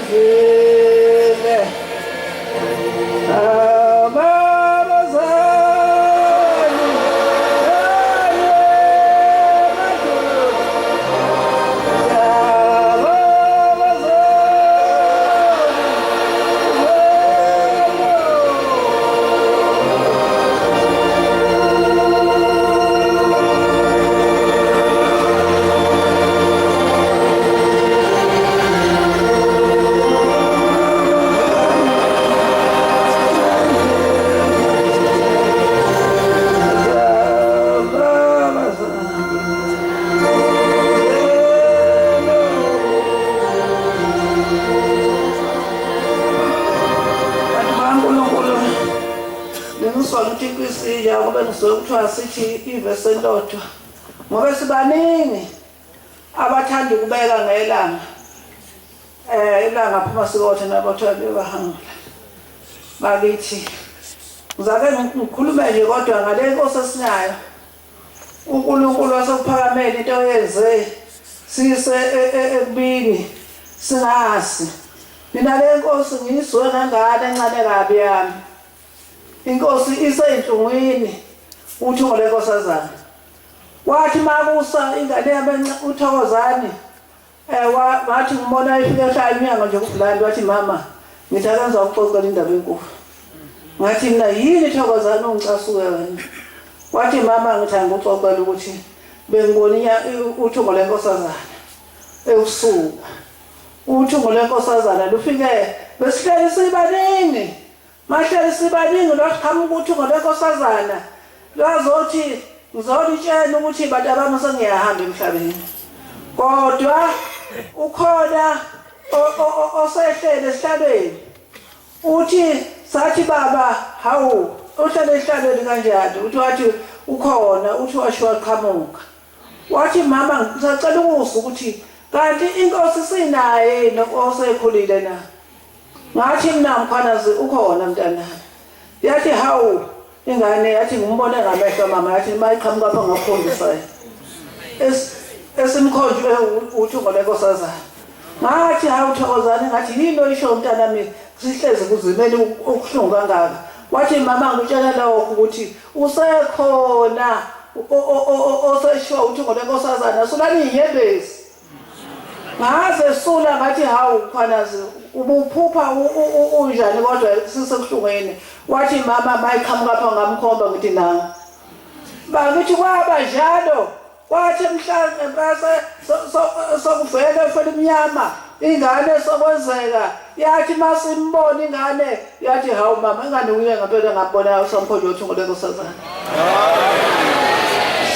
semzile. Ababazali kanye madoda. Ababazali. Bantu bakaNkulunkulu, ningizwa ukuthi inhliziyo ngoba ngizwe kuthiwa sithi ivesi elilodwa, ngoba sibaningi abathanda ukubeka ngelanga ilanga phuma sikothe nabothiwa bebahangula. Bakithi ngizake ngikhulume nje kodwa ngale nkosi esinayo uNkulunkulu wasekuphakameni into oyenze sise e, e, ekubini singazi mina le nkosi ngiyizwe ngengane encane kabi yami inkosi iseyinhlungwini uthi ngole nkosazana wathi makusa ingane yami uthokozani Eh wathi ngibona ifika ehlala emnyango nje kublandi wathi mama ngithi akenza ukuxoxela indaba enkulu. Ngathi mina yini thokozani ungicasuke wena. Wathi mama ngithi angikuxoxela ukuthi bengibona uthungo lenkosazana ebusuku. Uthungo lenkosazana lufike besihleli sibaningi Mahleli sibaningi lwaqhamuka uthungo lwenkosazana lwazothi ngizolitshela ukuthi bantu abami sengiyahamba emhlabeni kodwa ukhona osehlele esihlalweni uthi sathi baba hawu uhlele esihlalweni kanjani uthi wathi ukhona uthi washo waqhamuka wathi mama ngisacela ukuzwa ukuthi kanti inkosi sinaye yini osekhulile na Ngathi mina mkhwanazi ukhona mntanami. Yathi hawu ingane yathi ngimbone ngamehlo mama yathi mayiqhamuka apha ngakukhombisa yena. Esimkhonjwe uthungo lenkosazana. Ngathi hawu Thokozani ngathi yini oyisho mntanami sihlezi kuzimele okuhlungu kangaka. Wathi mama ngikutshela lokho ukuthi usekhona oseshiwa uthungo lenkosazana sulani inyembezi. Ngaze sula ngathi hawu Mkhwanazi ubuphupha unjani kodwa sisebuhlungwini wathi mama mayiqhamuka apha ngamkhomba ngithi nangu bakithi kwaba njalo kwathi mhla ngempela sokuvele fela imnyama ingane sokwenzeka yathi masimbona ingane yathi hawu mama ingane uye ngempela ngambona usamkhonje uthi ngolenkosazana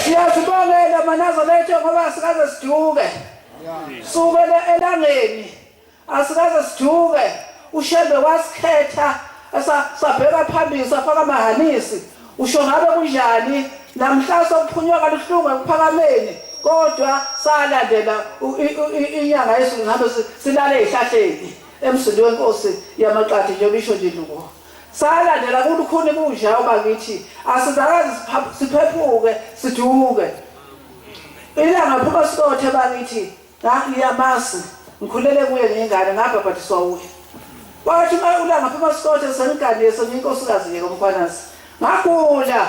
siyazibongela manazaretha ngoba sikaze siduke sukele elangeni asikaze siduke ushembe wasikhetha sabheka phambili safaka amahanisi usho ngabe kunjani namhla sokuphunywa kaluhlungu ekuphakameni kodwa salandela inyanga yesu ngihambe silale ezihlahleni emsini wenkosi yamaqadi njengoba isho nje induku Salandela kulukhuni kunjalo bakithi asizakaze siphephuke siduke. Ilanga phuma sikothe bakithi ngiyamasi ngikhulele kuye ngiyingane ngabhabhadiswa uye. Wathi uma ulanga phuma sikothe sengiganile sengiyinkosikazi nje komkhwanazi. Ngagula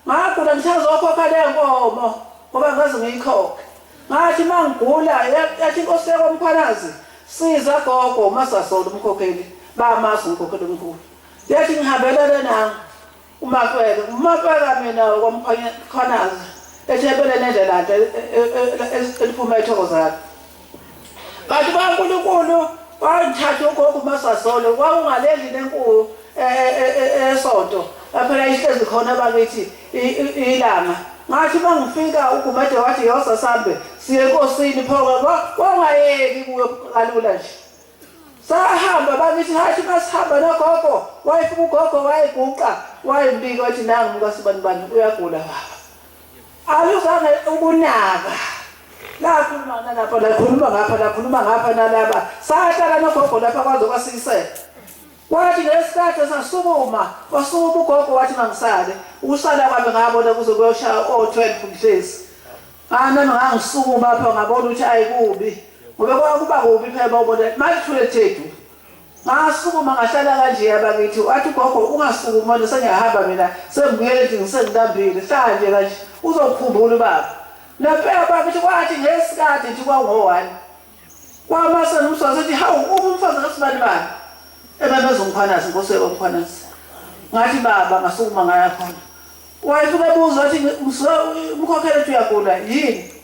ngagula ngisazokhokha le nkomo ngoba ngaze ngiyikhokhe. Ngathi mangigula yathi inkosi yakomkhwanazi siza gogo uMasasola umkhokheli bamazi umkhokheli omkhulu yathi ngihambelele nami uMakweke uMakweka mina kwamkhwanazi ethebele nendlela nto eliphuma ethokozana kanti baNkulunkulu wangithatha ugogo uMasasolo kwakungalendlini enkulu esonto phela ihlezi khona bakithi ilanga ngathi mangifika uGumede wathi yosa sambe siye enkosini phoka kwangayeki kuyo kalula nje sahamba bakithi hathi masihamba nogogo wayefika ugogo wayiguqa wayimbika wathi nangu mkasibani bani uyagula baba aluzange ukunaka lakhuluma nalapha lakhuluma ngapha lakhuluma ngapha nalaba sahlala nogogo lapha kwaze kwasiyisela Kwathi ngesikhathi esasukuma, wasukuma ugogo wathi mangisale. Ukusala kwami ngabona kuze kuyoshaya o-12 ngihlezi. Ah nami ngangisukuma apha ngabona ukuthi ayikubi. Ngoba kwakuba kubi phela bawubona manje thule thethu. Ngasukuma ngahlala kanje abakithi wathi ugogo ungasukumi manje sengiyahamba mina sengibuyele nje ngisengilambile hlala nje kanje uzokukhumbula ubaba. Nempela bakithi kwathi ngesikhathi nje kwakungo-1 Kwamase ngumswazi ethi hawu uma umfazi kasibani bani ebemeza umkhwanazi inkosi yakwamkhwanazi ngathi baba ngasukuma ngaya khona wayefika ebuza wathi umkhokhele ethi uyagula yini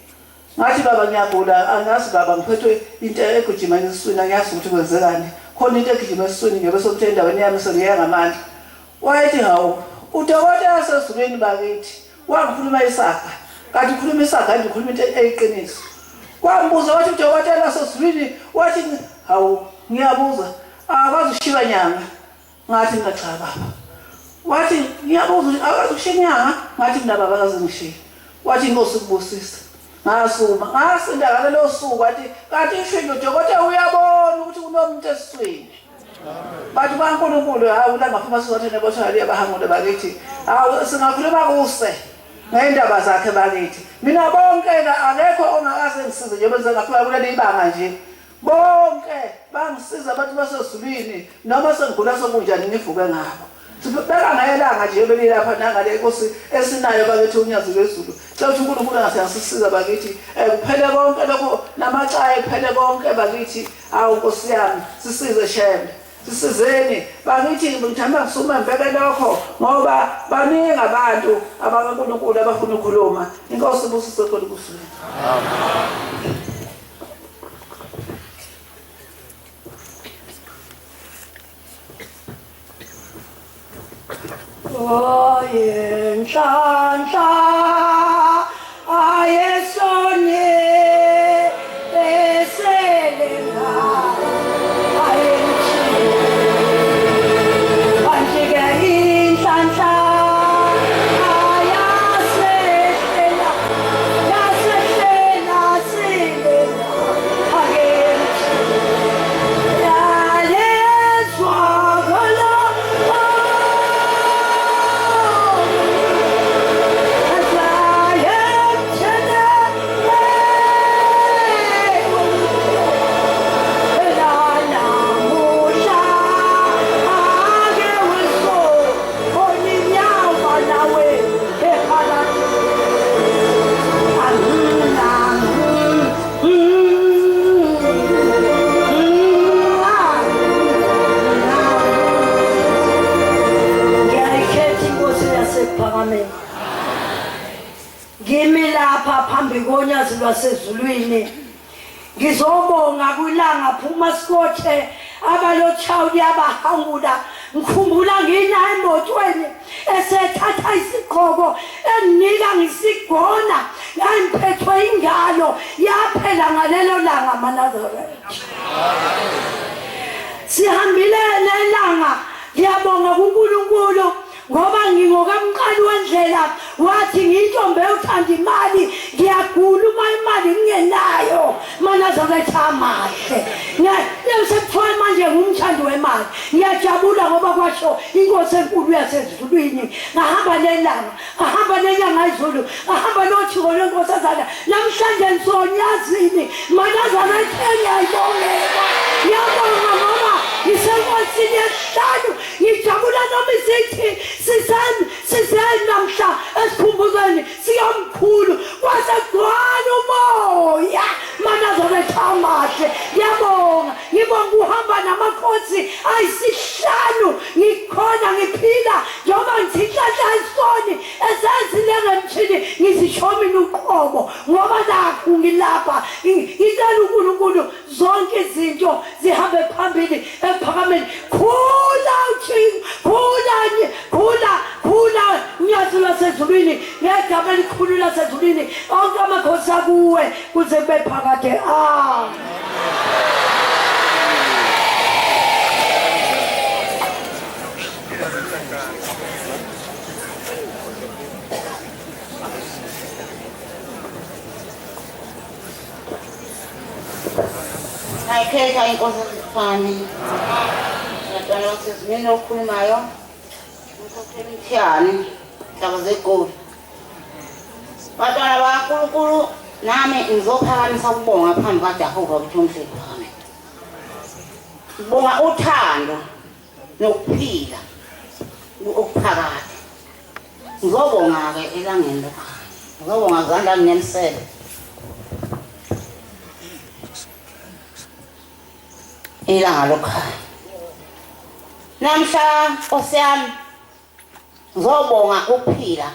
ngathi baba ngiyagula angazi baba ngiphethwe into egijima esiswini angiyazi ukuthi kwenzekani khona into egijima esiswini ngiyobe sokuthe endaweni yami sengiya ngamandla wayethi hawu udokotela sezulwini bakithi Wangikhuluma isaga. Kanti ukhuluma isaga kanti ukhuluma into eyiqiniso. Wambuza wathi udokotela sozulwini wathi hawu ngiyabuza akwazi ukushiba nyanga. Ngathi mina cha baba. Wathi ngiyabuza ukuthi akwazi ukushiya inyanga? Ngathi mina baba akaze ngishiye. Wathi inkosi ikubusise. Ngasukuma ngasinda ngalelo suku wathi kanti isho udokotela uyabona ukuthi kunomuntu esiswini. Bantu baNkulunkulu, hawu langaphuma sizothi neboshwa liyabahangule bakithi. Hawu singakhuluma kuse ngendaba zakhe bakithi. Mina bonke akekho ongakaze ngisize njengoba ngizengafika kuleli ibanga nje. Bonke bangisiza abantu basezulwini noma sengigula sokunjani ngivuke ngabo. Sibeka ngelanga nje belilapha nangale inkosi esinayo bakithi unyazi lwezulu. Cela ukuthi uNkulunkulu angasisiza bakithi. Kuphele konke lokho namacala kuphele konke bakithi. Awu Nkosi yami sisize Shembe. Sisizeni bakithi ngithanda ngisume ngibeke lokho ngoba baningi abantu abakaNkulunkulu abafuna ukukhuluma. Inkosi ibusise khona kusini. Amen. Oyenhlanhla ayesone eselenga ayemthiye inhlanhla ayasehlela yasehlela silenga ayemthiye yalezwakala Ngiyayikhetha inkosi yasekuphakameni. Ngimi lapha phambi konyazi lwasezulwini. Ngizobonga kwilanga phuma sikothe abalotshawu liyabahangula. Ngikhumbula ngina emotweni esethatha isigqoko enginika ngisigona ngangiphethwe ingalo yaphela ngalelo langa maNazaretha. Sihambile nelanga ngiyabonga kuNkulunkulu ngoba ngingokamqali wendlela wathi ngiyintombi ewuthanda imali ngiyagula uma imali ngingenayo manazaretha amahle sekuthiwa manje ngumthandi wemali ngiyajabula ngoba kwasho inkosi enkulu yasezulwini ngahamba nelanga ngahamba nenyanga izulu ngahamba nothiko lwenkosazana namhlanje ngisonyazini manazaretha ngiyayibongela ngiyabonga ngoba ngisenkosini yesihlanu ngijabula noma isithi siseni siseni namhla esikhumbuzweni sikamkhulu kwasegcwala umoya manazaretha amahle ngiyabonga ngibonga uhamba namakhosi ayisihlanu ngikhona ngiphila njengoba ngithi inhlanhla isoni esezilenga emthini ngizisho mina uqobo ngoba nakhu ngilapha ngicela uNkulunkulu zonke izinto zihambe phambili ekuphakameni khula uThixo khula khula khula nyazi lwasezulwini ngegama elikhulu lasezulwini onke amakhosi akuwe kuze kube phakade. Amen. Ngayikhetha inkosi esifani. Ngiyadala ukuthi zimini okhulumayo. Umkhokheli Mthiyane, Ndaba zeGoli. Bantwana bakaNkulunkulu nami ngizophakamisa ukubonga phambi kaJehova ukuthi umhleli wami. Ngibonga uthando nokuphila okuphakade. Ngizobonga-ke elangeni lokukhanya. Ngizobonga zandla nginemsele. Ilanga lokukhanya. Namhla Nkosi yami ngizobonga ukuphila.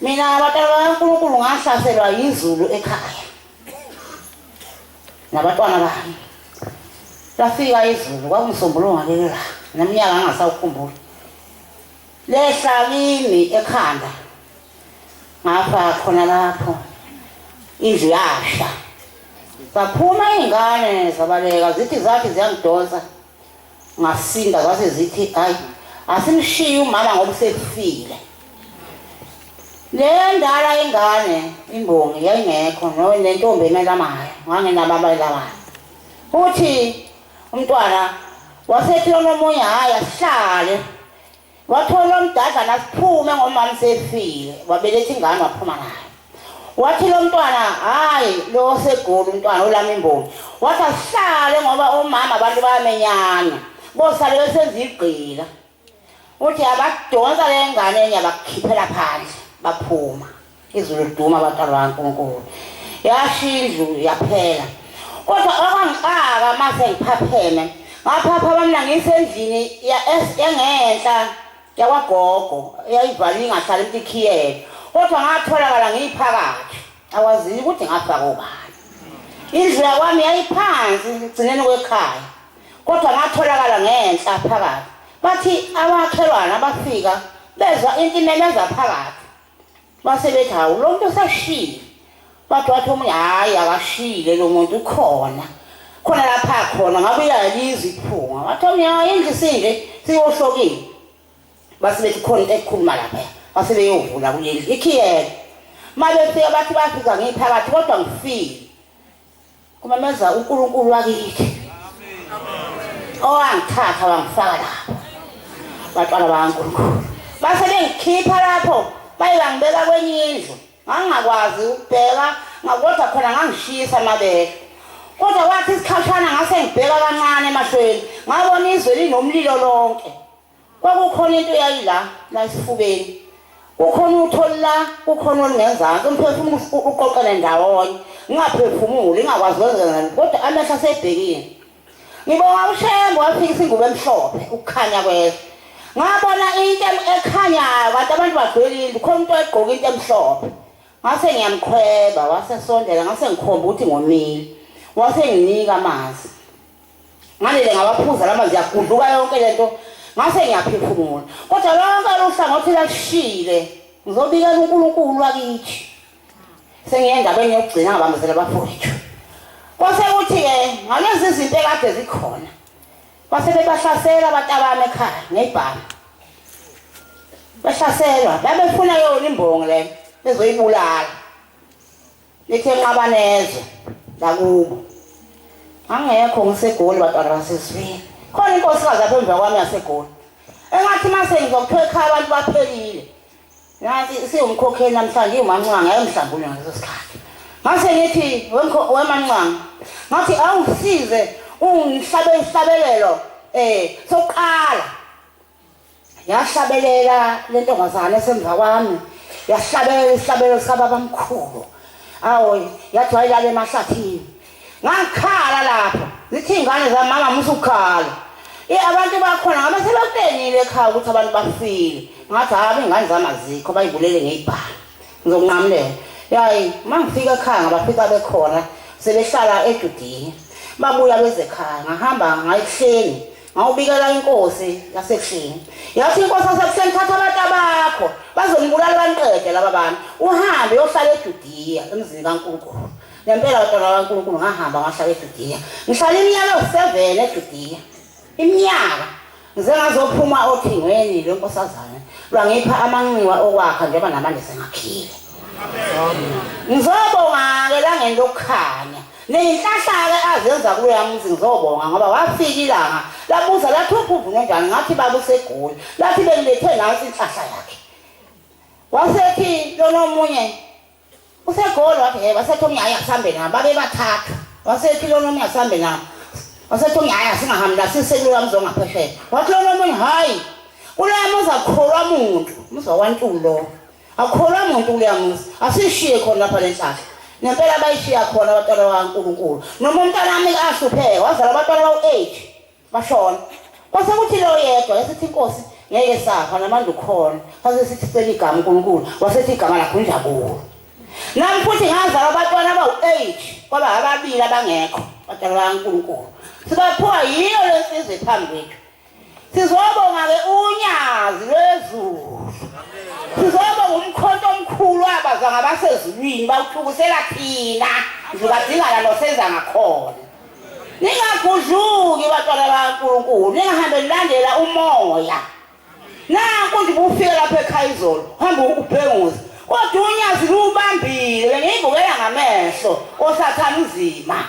Mina abantwana bakaNkulunkulu ngahlaselwa yizulu ekhaya. Nabatwana bami. Lafika izulu kwakungisombuluka ngalelo langa neminyaka ngingasawukhumbuli. Lehla kimi ekhanda ngafa khona lapho indlu yasha. Zaphuma iy'ngane zabaleka zithi zathi ziyangidonsa ngasinda zase zithi hayi asimshiye umama ngoba usefile. Le ndala ingane imbongi yayingekho nentombi emelamayo nganginababa elamayo. Uthi umntwana Wasethi lona omunye hhayi asihlale. Wathola umdadlana asiphume ngomama sefile, wabeletha ingane waphuma nayo. Wathi lo mntwana hhayi lo osegoli umntwana olami imbongi. Wathi asihlale ngoba omama abantu bayamenyana. Bosale besenza igqila. Uthi abadonsa le ngane enye abakhiphela phandle baphuma. Izulu liduma abantwana bakaNkulunkulu. Yasha indlu yaphela. Kodwa okwangixaka mase ngiphapheme, ngaphaphama mina ngisendlini engenhla yakwagogo eyayivaliwe ingahlali umuntu ikhiyele. Kodwa ngatholakala ngiphakathi. Akwaziwa ukuthi ngafaka ubani. Indlu yakwami yayiphansi ekugcineni kwekhaya. Kodwa ngatholakala ngenhla phakathi. Bathi amakhelwane abafika bezwa into imemeza phakathi. Base bethi hawu lo muntu usashile. Bathi wathi omunye hhayi akashile lo muntu ukhona. Khona lapha khona ngabe uyalizwa iphunga. Wathi omunye hayi indlu sinje siyohlokile. Base bethi khona into ekhuluma lapha. Base beyovula kule ndlu ikhiyele. Uma befika bathi bafika ngiphakathi kodwa ngifile. Kumemeza uNkulunkulu wakithi. Owangithatha wangifaka lapho. Bantwana bakaNkulunkulu. Base bengikhipha lapho baye bangibeka kwenye indlu. Ngangingakwazi ukubheka kodwa khona ngangishisa amabele. Kodwa kwathi isikhashana ngase ngibheka kancane emahlweni ngabona izwe linomlilo lonke. Kwakukhona into eyayila la esifubeni. Kukhona utho la, kukhona olungenzansi, umphefumulo uqoqene ndawonye. Ngingaphefumuli, ngingakwazi kwenza kodwa amehlo asebhekile. Ngibonga uShembe wafikisa ingubo emhlophe ukukhanya kwezwe. Ngabona into ekhanyayo kanti abantu bagcwele indlu, khona umuntu oyegqoka into emhlophe. Ngase ngiyamkhweba, wasesondela ngase ngikhomba ukuthi ngomile. Wase nginika amanzi. Ngalele ngawaphuza lamanzi yagudluka yonke lento ngase ngiyaphefumula. Kodwa lonke luhlangothi lashile. Ngizobikela uNkulunkulu wakithi. Sengiye endabeni yokugcina ngabambezela abafowethu. Kwase kuthi-ke ngalezi zinto ekade zikhona base bebahlasela abantu abami ekhaya ngebhamu. Bahlaselwa babefuna yona imbongi le bezoyibulala. Lithe nqabanezwe lakubo. Angekho ngiseGoli bantwana basezweni. Khona inkosikazi apha emva kwami yaseGoli. Engathi mase ngizokuthiwa ekhaya abantu baphelile. Nansi siwumkhokheli namhlanje iwumancwanga yayimhlambulula ngaleso sikhathi. Ngase ngithi wemancwanga ngathi awungisize ungihlabe isihlabelelo sokuqala. Yahlabelela le ntombazane esemva kwami yahlabelela isihlabelelo sikababamkhulu. Awu yathi wayelala emahlathini. Ngangikhala lapho zithi iy'ngane zami mama musa ukukhala. Abantu bakhona ngabe sebakutshenile ekhaya ukuthi abantu bafile. Ngathi hhayi iy'ngane zami azikho bayibulele ngey'bhamu. Ngizokunqamulela. Yayi uma ngifika ekhaya ngabafica bekhona sebehlala eJudiya. Babuya beze ekhaya ngahamba ngaya ebuhleni ngawubikela inkosi yasebuhleni. Yathi inkosi yasebuhleni thatha abantu abakho bazonibulala baniqede laba bantu. Uhambe uyohlala eJudiya emzini kaNkulunkulu. Ngempela bantwana bakaNkulunkulu ngahamba ngahlala eJudiya. Ngihlala iminyaka ewu-7 eJudiya. Iminyaka ngize ngazophuma othingweni lwenkosazane lwangipha amanxiwa okwakha njengoba namanje sengakhile. Ngizobonga-ke langeni lokukhanya. Ney'nhlahla-ke azenza kuloya muzi ngizobonga ngoba wafika ilanga labuza lathi uphuvu nonjani ngathi baba useGoli lathi bengilethe nansi inhlahla yakhe. Wasethi lona omunye useGoli wathi yebo wasethi omunye hhayi asihambe nabo babebathathu wasethi lona omunye asihambe nabo wasethi omunye hhayi asingahambi la sisekuloya muzi ongaphesheya wathi lona omunye hhayi kuloya muzi akukholwa muntu umuzi wakwaNtuli lowo akukholwa muntu kuloya muzi asishiye khona lapha le nhlahla nempela bayishiya khona abantwana bakaNkulunkulu noma umntanami ahlupheka wazala abantwana bawu-8 bashona kwase kuthi lo yedwa yasithi inkosi ngeke safa namanje ukhona sase sithi cela igama uNkulunkulu wasethi igama lakho injabulo nami futhi ngazala abantwana abawu-8 kwaba ababili abangekho abantwana bakaNkulunkulu sibaphiwa yiyo le nsizwa ephambi kwethu sizobonga-ke unyazi lwezulu sizobonga umkhonto omkhulu wabazwa ngabasezulwini bawuthukusela thina ndlukadingana nosenza ngakhona ningagudluki bantwana bakaNkulunkulu ningahambe nilandela umoya nanku nje ubufike lapha ekhaya izolo hamba ubhenguze kodwa unyazi luwubambile bengiyibukela ngamehlo osathane uzima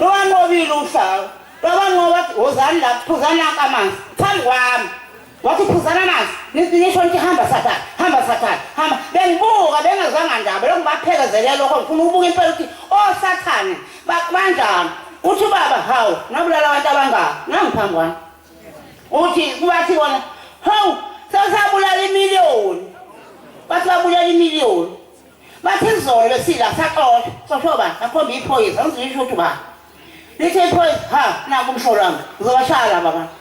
luwanqobile umhlaba. Lwabanqoba wathi wozani la phuzani nanka amanzi phambi kwami. Wathi phuzana amanzi nisho nithi hamba sathane hamba sathane hamba bengibuka bengezwanga ndaba lokhu baphekezele lokho ngifuna ukubuka impela ukuthi osathane banjani uthi ubaba hawu nabulala abantu abangaka nangiphambi kwami uthi kubathi bona hawu sesabulala imiliyoni bathi babulala imiliyoni bathi izolo besila saxola sosho bani akhomba iphoyisa ngizisho ukuthi ubani Lithe iphoyisa ha naku umsholo wami ngizobashaya laba bantu.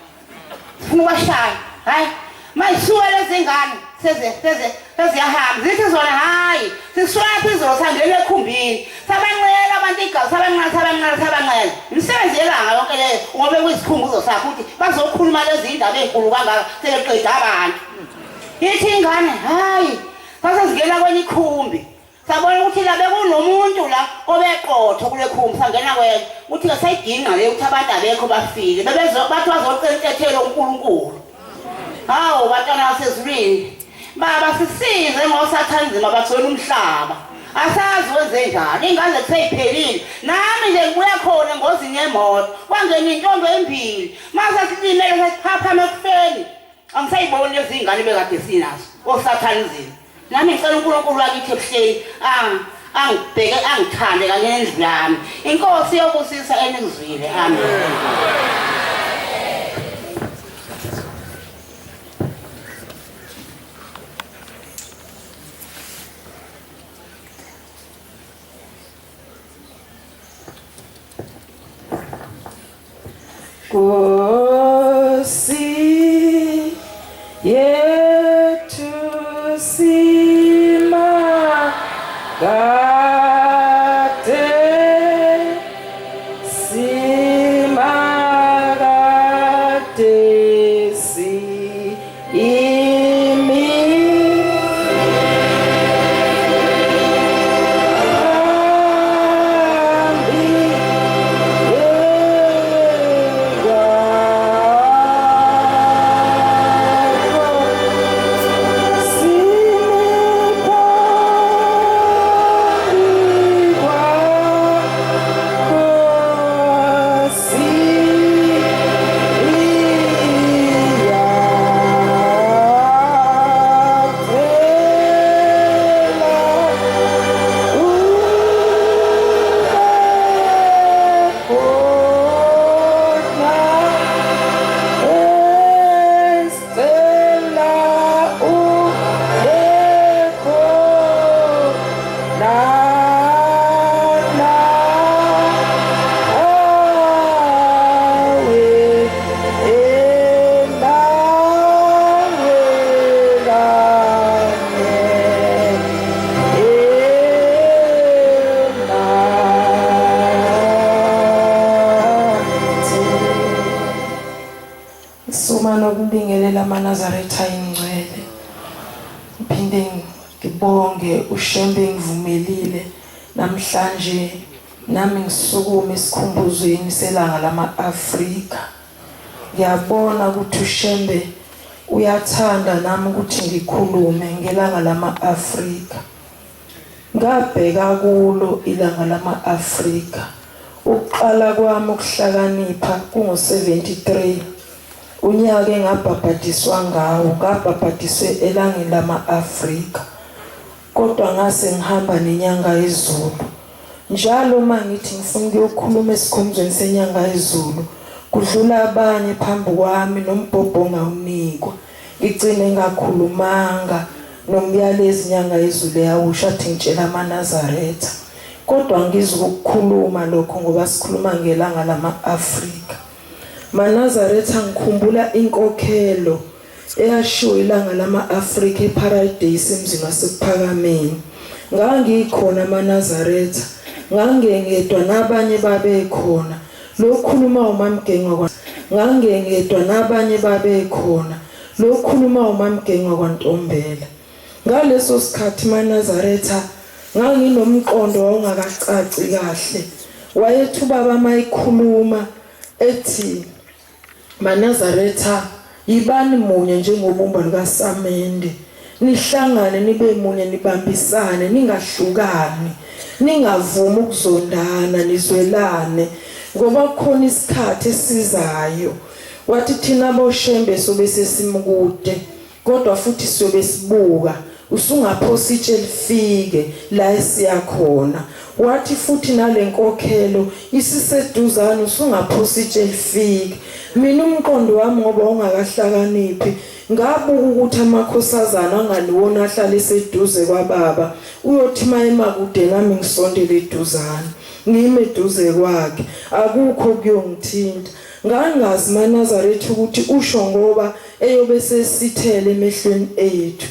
Sifuna ukubashaya. Hayi mayisuka lezi ngane seze seze seziyahamba zithi zona hayi sisuka phezulu sangena ekhumbini sabanqela abantu igazi sabanqela sabanqela sabanqela imisebenzi yelanga yonke leyo ngobe kuyisikhumbuzo sakho ukuthi bazokhuluma lezi indaba ezinkulu kangaka sebeqeda abantu ithi ingane hayi sasezingena kwenye ikhumbi Sabona ukuthi la bekunomuntu la obeqotho kule khumbi sangena kwena ukuthi ke sayigingqa le ukuthi abantu abekho bafile bebezo bathi bazocela intethelo uNkulunkulu. Hawu bantwana basezulwini baba sisize ngosathane nzima bagcwele umhlaba. Asazi wenze njani ingane kuseyiphelile nami nje ngibuya khona engozini yemoto kwangena intombi embili mase silimele sesiphaphama ekufeni Angisayiboni lezi ngane bekade sinazo osathane nzima. Nami ngicela uNkulunkulu wakithi ebuhleni ang angibheke angithande kanye nendlu yami. Inkosi yobusisa enikuzwile. Amen. Nkosi yethu simakade simakade si imi Suma nokubingelela amaNazaretha ingcwele. Ngiphinde ngibonge uShembe ngivumelile namhlanje nami ngisukume esikhumbuzweni selanga lama-Afrika. Ngiyabona ukuthi uShembe uyathanda nami ukuthi ngikhulume ngelanga lama-Afrika. Ngabheka kulo ilanga lama-Afrika. Ukuqala kwami ukuhlakanipha kungo-73 unyaka engabhabhadiswa ngawo, ngabhabhadiswe elangeni lama-Afrika. Kodwa ngase ngihamba nenyanga yezulu. Njalo uma ngithi ngifuna ukuyokhuluma esikhumbuzweni senyanga yezulu, kudlula abanye phambi kwami nombhobho ngawunikwa. Ngigcine ngakhulumanga nomyalezi inyanga yezulu eyawusho athi ngitshela amaNazaretha. Kodwa angizukukukhuluma lokho ngoba sikhuluma ngelanga lama-Afrika. MaNazaretha ngikhumbula inkokhelo eyashiwo ilanga lama-Afrika eParadise emzini waseKuphakameni. Ngangikhona amaNazaretha, ngangengedwa nabanye babekhona. Lokhuluma uMamgengwa kwa ngangengedwa nabanye babekhona. Lokhuluma uMamgengwa kwaNtombela. Ngaleso sikhathi maNazaretha nganginomqondo wawungakacaci kahle. Wayethi ubaba mayikhuluma ethi MaNazaretha, yibani munye njengobumba lukasamende, nihlangane nibe munye, nibambisane, ningahlukani, ningavumi ukuzondana, nizwelane. ngoba kukhona isikhathi esizayo. Wathi thina boShembe sobe sesimkude kodwa futhi siyobe sibuka usungaphosa itshe lifike la esiya khona. Wathi futhi nalenkokhelo isiseduzane usungaphosa itshe lifike. Mina umqondo wami ngoba ungakahlakaniphi ngabuka ukuthi amakhosazana angaliwona ahlale eseduze kwababa uyothi mayemakude nami ngisondele eduzane ngime eduze kwakhe akukho kuyongithinta. Ngangazi maNazaretha ukuthi usho ngoba eyobe sesithele emehlweni ethu.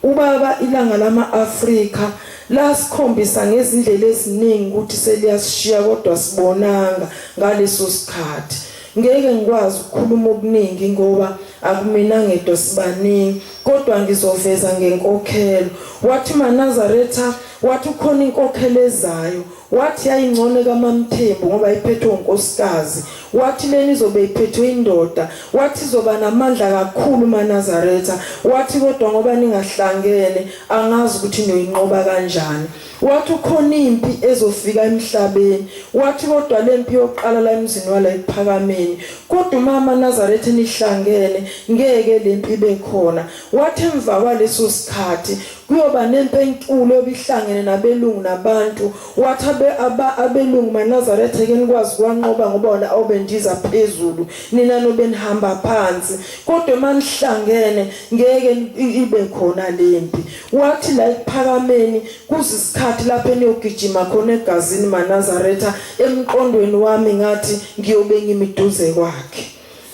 Ubaba ilanga lama-Afrika lasikhombisa ngezindlela eziningi ukuthi seliyasishiya kodwa sibonanga ngaleso sikhathi. Ngeke ngikwazi ukukhuluma okuningi ngoba akumina ngedwa sibaningi kodwa ngizoveza ngenkokhelo. Wathi maNazaretha wathi ukhona inkokhelo ezayo Wathi yayingcono ekaMaMthembu ngoba iphethwe unkosikazi. Wathi lena izobe iphethwe indoda. Wathi izoba namandla kakhulu maNazaretha. Wathi kodwa ngoba ningahlangene angazi ukuthi niyoyinqoba kanjani. Wathi ukhona impi ezofika emhlabeni. Wathi kodwa lempi yoqala la emzini wala ekuphakameni. Kodwa uma amaNazaretha nihlangene ngeke lempi ibe khona. Wathi emva kwaleso sikhathi Kuyoba nempi enkulu eyobe ihlangene nabelungu nabantu. Wathi abe, aba, abelungu maNazaretha ke nikwazi kuwanqoba ngoba wona awubendiza phezulu, nina nobe nihamba phansi. Kodwa uma nihlangene ngeke ibe khona lempi. Wathi la ekuphakameni kuze isikhathi lapho eniyogijima khona egazini maNazaretha, emqondweni wami ngathi ngiyobe ngimiduze kwakhe.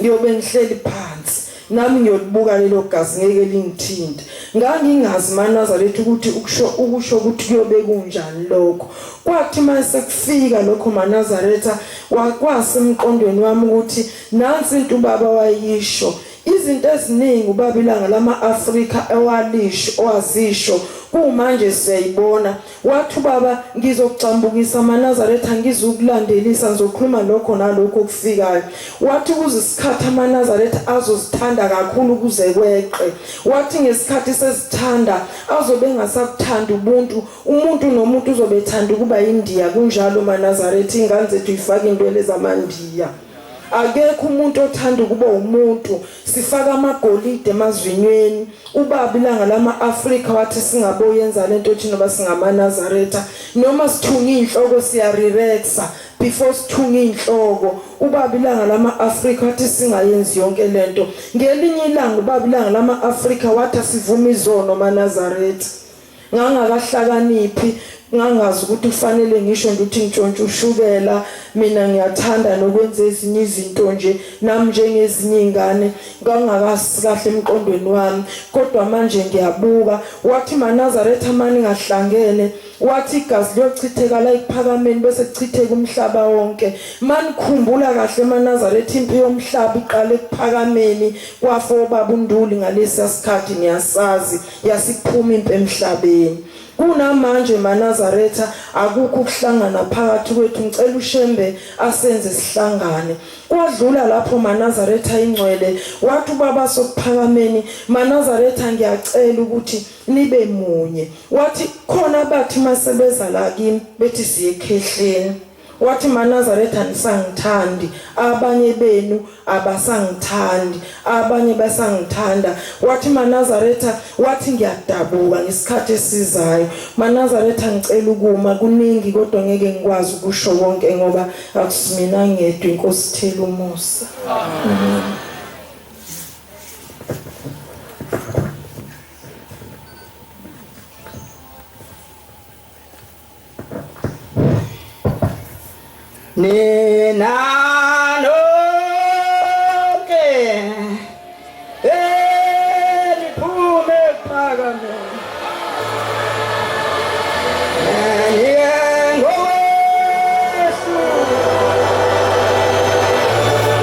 Ngiyobe ngihleli phansi nami ngiyolibuka lelo gazi ngeke lingithinte. Ngangingazi maNazaretha ukuthi ukusho ukusho ukuthi kuyobe kunjani lokho. Kwathi mase kufika lokho maNazaretha kwasemqondweni wami ukuthi nansi into ubaba wayisho. Izinto eziningi ubaba ilanga lama-Afrika ewalisho owazisho kumanje siyayibona. Wathi ubaba ngizokugxambukisa amaNazaretha ngizukulandelisa ngizokhuluma lokho nalokho okufikayo. Wathi kuze isikhathi amaNazaretha azozithanda kakhulu kuze kweqe. Wathi ngesikhathi sezithanda azobe engasakuthandi ubuntu, umuntu nomuntu uzobe ethanda ukuba yiNdiya kunjalo maNazaretha ingane zethu ifaka intwele zamaNdiya. Akekho umuntu othanda ukuba umuntu sifaka amagolide emazwinyweni ubaba ilanga lama Afrika wathi singaboyenza lento thina noba singamaNazaretha noma sithunga inhloko siya relaxa before sithunga inhloko ubaba ilanga lama Afrika wathi singayenzi yonke lento ngelinye ilanga ubaba ilanga lama Afrika wathi asivuma izono maNazaretha Ngangakahlakaniphi, ngangazi ukuthi kufanele ngisho nje ukuthi ngitshontshe ushukela, mina ngiyathanda nokwenza ezinye izinto nje nami njengezinye iy'ngane, ngangakasi kahle emqondweni wami. Kodwa manje ngiyabuka, wathi maNazaretha maningahlangene, wathi igazi liyochitheka la ekuphakameni bese kuchitheka umhlaba wonke. Manikhumbula kahle maNazaretha impi yomhlaba iqale ekuphakameni kwafa obaba uNduli ngalesiya sikhathi niyasazi. Yasiphuma impi emhlabeni. Kunamanje maNazaretha akukho ukuhlangana phakathi kwethu ngicela uShembe asenze sihlangane. Kwadlula lapho maNazaretha ingcwele wathi ubaba sokuphakameni maNazaretha ngiyacela ukuthi nibe munye. Wathi khona bathi masebeza la kimi bethi siye ekhehleni. Wathi maNazaretha anisangithandi, abanye benu abasangithandi, abanye basangithanda. Wathi maNazaretha, wathi ngiyadabuka ngesikhathi esizayo. MaNazaretha ngicela ukuma kuningi kodwa ngeke ngikwazi ukusho konke ngoba akusimina ngedwa inkosi ithela umusa. Amen. Nina nonke eniphume ekuphakameni niye ngowethu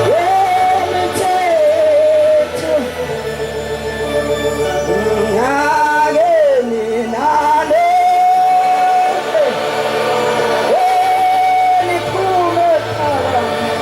yemithetho ngake nina nonke eniphume ekuphakameni.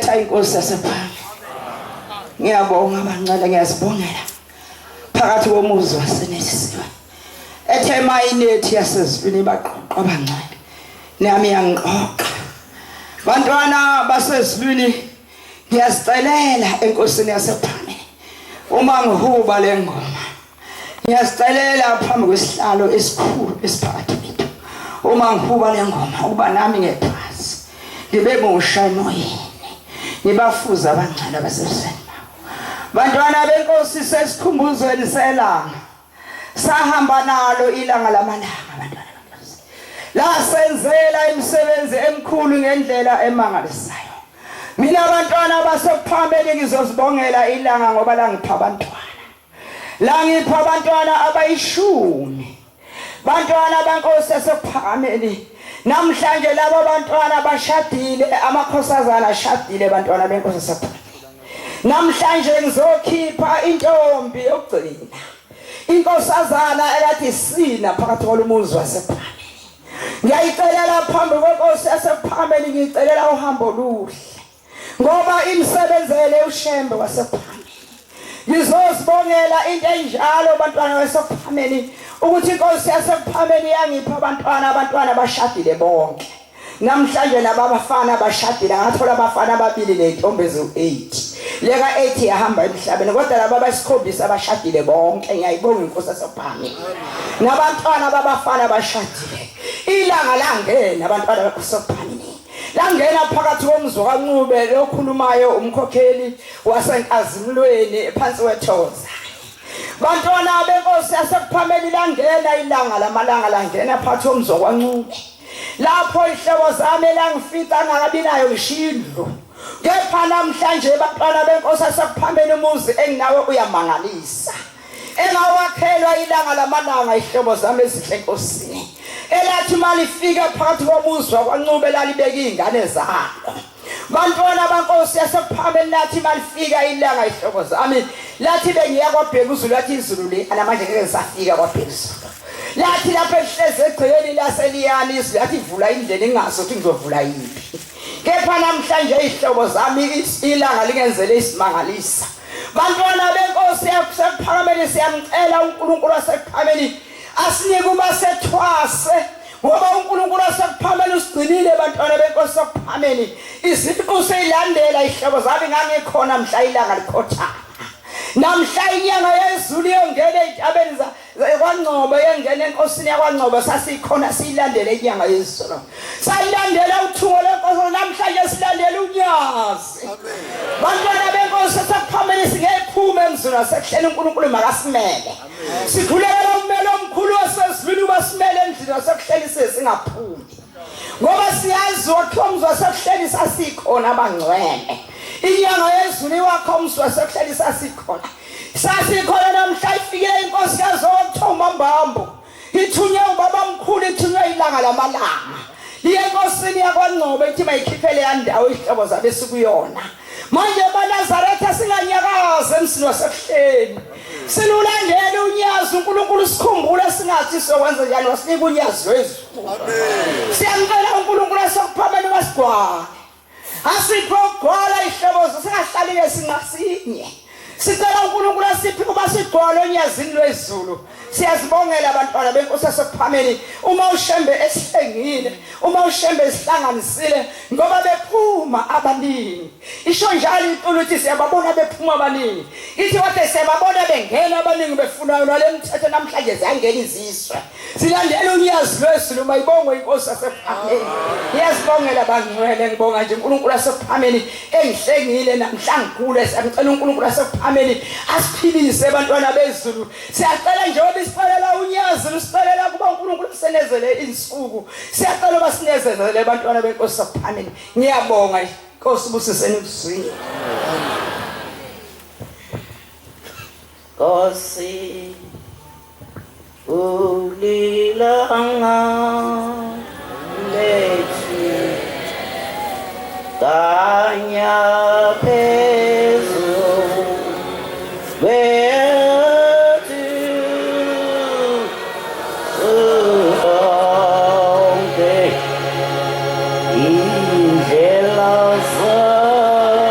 Iyaletha inkosi yasephakathi. Ngiyabonga bancane ngiyazibongela. Phakathi komuzi wasenelisiwe. Ethe mayinethi yasezulwini baqoqa abancane. Nami yangiqoqa. Bantwana basezulwini ngiyazicelela enkosini yasephakathi. Uma ngihuba le ngoma Ngiyazicelela phambi kwesihlalo esikhulu esiphakathi kwethu. Uma ngihuba le ngoma ukuba nami ngethwase. Ngibe musha emoyeni. Ngibafuza abangcwele abasebusweni babo. Bantwana benkosi sesikhumbuzweni selanga. Sahamba nalo ilanga lamalanga bantwana benkosi. Lasenzela imisebenzi emikhulu ngendlela emangalisayo. Mina bantwana basekuphambeni ngizozibongela ilanga ngoba langipha abantwana. Langipha abantwana abayishumi. Bantwana bankosi yasekuphakameni. Namhlanje labo bantwana bashadile, amakhosazana ashadile bantwana benkosi yasekuphakameni. Namhlanje ngizokhipha intombi yokugcina. Inkosazana ekade isina phakathi kwalomuzi wasekuphakameni. Ngiyayicelela phambi kwenkosi yasekuphakameni ngiyicelela uhambo oluhle. Ngoba imsebenzele uShembe wasePhameni. Ngizozibongela into enjalo bantwana basePhameni ukuthi inkosi yasePhameni yangipha abantwana abantwana bashadile bonke. Namhlanje laba abafana bashadile ngathola abafana ababili nezintombi eziwu-8. Leka 8 yahamba emhlabeni kodwa laba abasikhombisa bashadile bonke ngiyayibonga inkosi yasePhameni. Nabantwana babafana bashadile. Ilanga langena abantwana basePhameni. Langena phakathi komzi kaNcube lokhulumayo umkhokheli waseNkazimulweni phansi kwethoza. Bantwana benkosi yasekuphameni langena ilanga lamalanga langena phakathi komzi kwaNcube. Lapho ihlobo zami elangifica ngakabi nayo ngisho indlu. Kepha namhlanje bantwana benkosi yasekuphameni umuzi enginawe uyamangalisa. Engawakhelwa ilanga lamalanga ihlobo zami ezinhle enkosini. Elathi malifika phakathi komuzi wakwaNcube lalibeka izingane zalo. Bantwana bankosi yasekuphakameni lathi malifika ilanga ihlobo zami lathi bengiya kwabheka uzulu lathi izulu liyana manje ngeke ngisafika kwabheka izulu. Lathi lapho elihlezi egcekeni laseliyana izulu lathi vula indlela ingazi ukuthi ngizovula yiphi. Kepha namhlanje izihlobo zami ilanga lingenzele isimangalisa. Bantwana benkosi yasekuphakameni siyamcela uNkulunkulu wasekuphakameni asinike uba sethwase ngoba uNkulunkulu wasekuphakameni usigcinile bantwana benkosi yakuphakameni iziqu seyilandela ihlobo zami ngangikhona mhla ilanga likhothana namhla inyanga yezulu iyongena ey'ntabeni KwaNgcobo yengena enkosini yakwaNgcobo sasikhona siyilandele inyanga yezulu sayilandela uthungo lenkosi namhlanje silandela unyazi bantwana benkosi sekuphambili singephume emzini wasekuhleni uNkulunkulu makasimele sikhulekela ummeli omkhulu wasezulwini uba simele endlini wasekuhleni singaphumi ngoba siyazi wakhiwa umzi wasekuhleni sasikhona abangcwele inyanga yezulu iwakho umzi wasekuhleni sasikhona Sasikhona namhla ifike inkosikazi okuthiwa uMambambo ithunywe ubabamkhulu ithunywe ilanga lamalanga liye enkosini yakwaNgcobo ithi mayikhiphele yandawo ihlobo zabe sikuyona manje banazaretha singanyakazi emsini wasekuhleni silulandele unyazi uNkulunkulu sikhumbule singathi sokwenza njani wasinika unyazi lwezulu siyamcela uNkulunkulu asokuphameni wasigwala Asiphe ukugcwala ihlobo singahlali ngesinqasinye. Sicela uNkulunkulu asiphe ukuba sigcwale onyazini lwezulu. Siyazibongela abantwana benkosi yasekuphameni uma uShembe esihlengile, uma uShembe esihlanganisile ngoba bephuma abaningi. Isho njalo iculo ukuthi siyababona bephuma abaningi. Ithi kodwa siyababona bengena abaningi befuna yona le mthetho namhlanje ziyangena izizwe. Silandela unyazi lwezulu mayibongwe inkosi yasePhameni. Ngiyazibongela bangcwele ngibonga nje uNkulunkulu wasePhameni engihlengile namhla ngigule siyamcela uNkulunkulu wasePhameni asiphilise abantwana bezulu. Siyacela njengoba isicelela unyazi lusicelela kuba uNkulunkulu usenezele insuku. Siyacela uba sinezele abantwana benkosi yasePhameni. Ngiyabonga Nkosi busiseni ukuzwile. Nkosi ulilanga lethu kanya phezu kwethu zonke indlela zakho.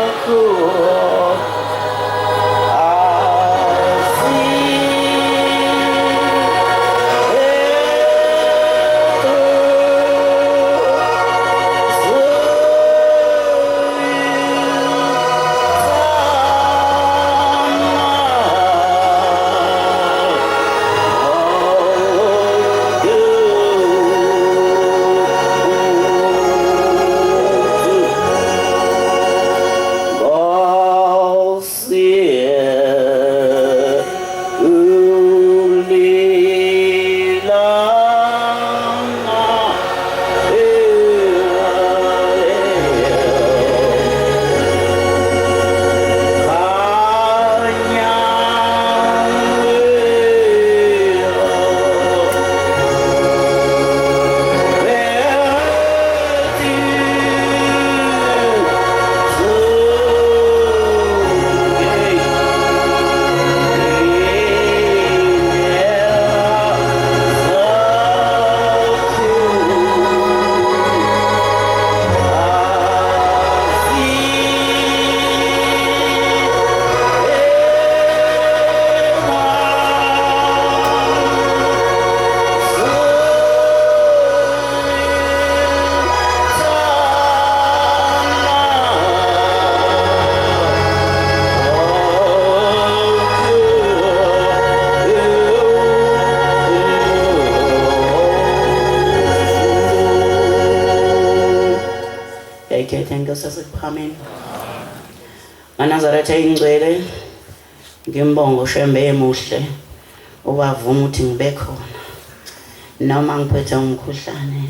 Ngiyayikhetha inkosi yasekuphakameni. MaNazaretha ingcwele ngimbongo uShembe emuhle ubavuma ukuthi ngibe khona. Noma ngiphethe umkhuhlane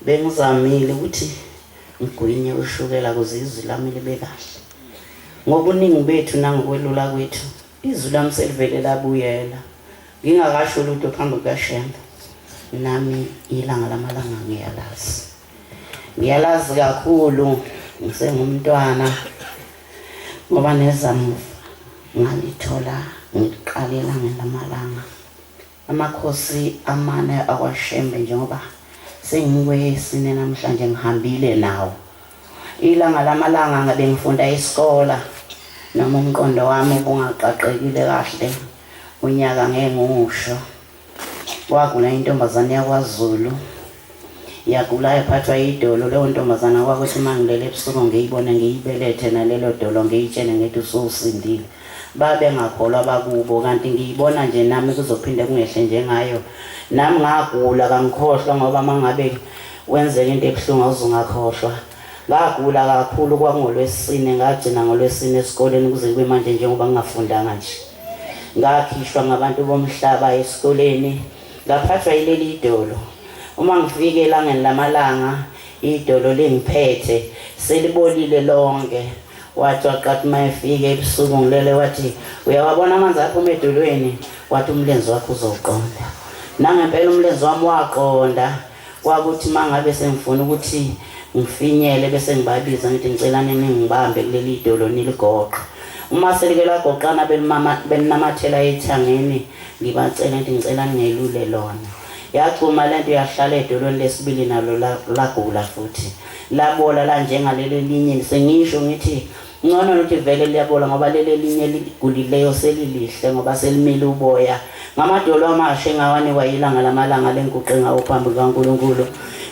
bengizamile ukuthi ngigwinye ushukela kuze izwi lami libe kahle. Ngobuningi bethu nangokwelula kwethu izwi lami selivele labuyela. Ngingakasho lutho phambi kukaShembe. Nami ilanga lamalanga ngiyalazi. Ngiyalazi kakhulu ngisengumntwana ngoba nezamuva ngalithola ngiqale elangeni lamalanga. Amakhosi amane akwaShembe njengoba sengikwesine namhlanje ngihambile nawo. Ilanga lamalanga ngabe ngifunda isikole noma umqondo wami ubungaqaqekile kahle unyaka ngeke ngiwusho. Kwagula intombazane yakwaZulu yagula yaphathwa idolo leyo ntombazana kwakuthi uma ngilele ebusuku ngiyibone ngiyibelethe nalelo dolo ngiyitshene ngithi ususindile. Babengakholwa abakubo kanti ngiyibona nje nami kuzophinde kungehle njengayo. Nami ngagula kangikhohlwa ngoba uma ngabe wenzeka into ebuhlungu awuzungakhohlwa. Ngagula kakhulu kwakungolwesine ngagcina ngolwesine esikoleni kuze kube manje njengoba ngingafundanga nje. Ngakhishwa ngabantu bomhlaba esikoleni ngaphathwa yileli idolo. Uma ngifika elangeni lamalanga idolo lingiphethe selibolile lonke. Wathi waqathi uma efika ebusuku ngilele wathi uyawabona amanzi aphuma edolweni wathi umlenze wakho uzowuqonda. Nangempela umlenze wami waqonda kwakuthi uma ngabe sengifuna ukuthi ngifinyele bese ngibabiza ngithi ngicela ningibambe kuleli dolo niligoqe. Uma selike lagoqana belinamathela ethangeni ngibacela ngithi ngicela ningelule lona. Yagxuma lento yahlala edolweni lesibili nalo lagula futhi. Labola lanjengaleli elinye sengisho ngithi ngcono ukuthi vele liyabola ngoba leli elinye ligulileyo selilihle ngoba selimile uboya. Ngamadolo amasha engawanikwa yilanga lamalanga lenguqe ngawo phambi kukaNkulunkulu.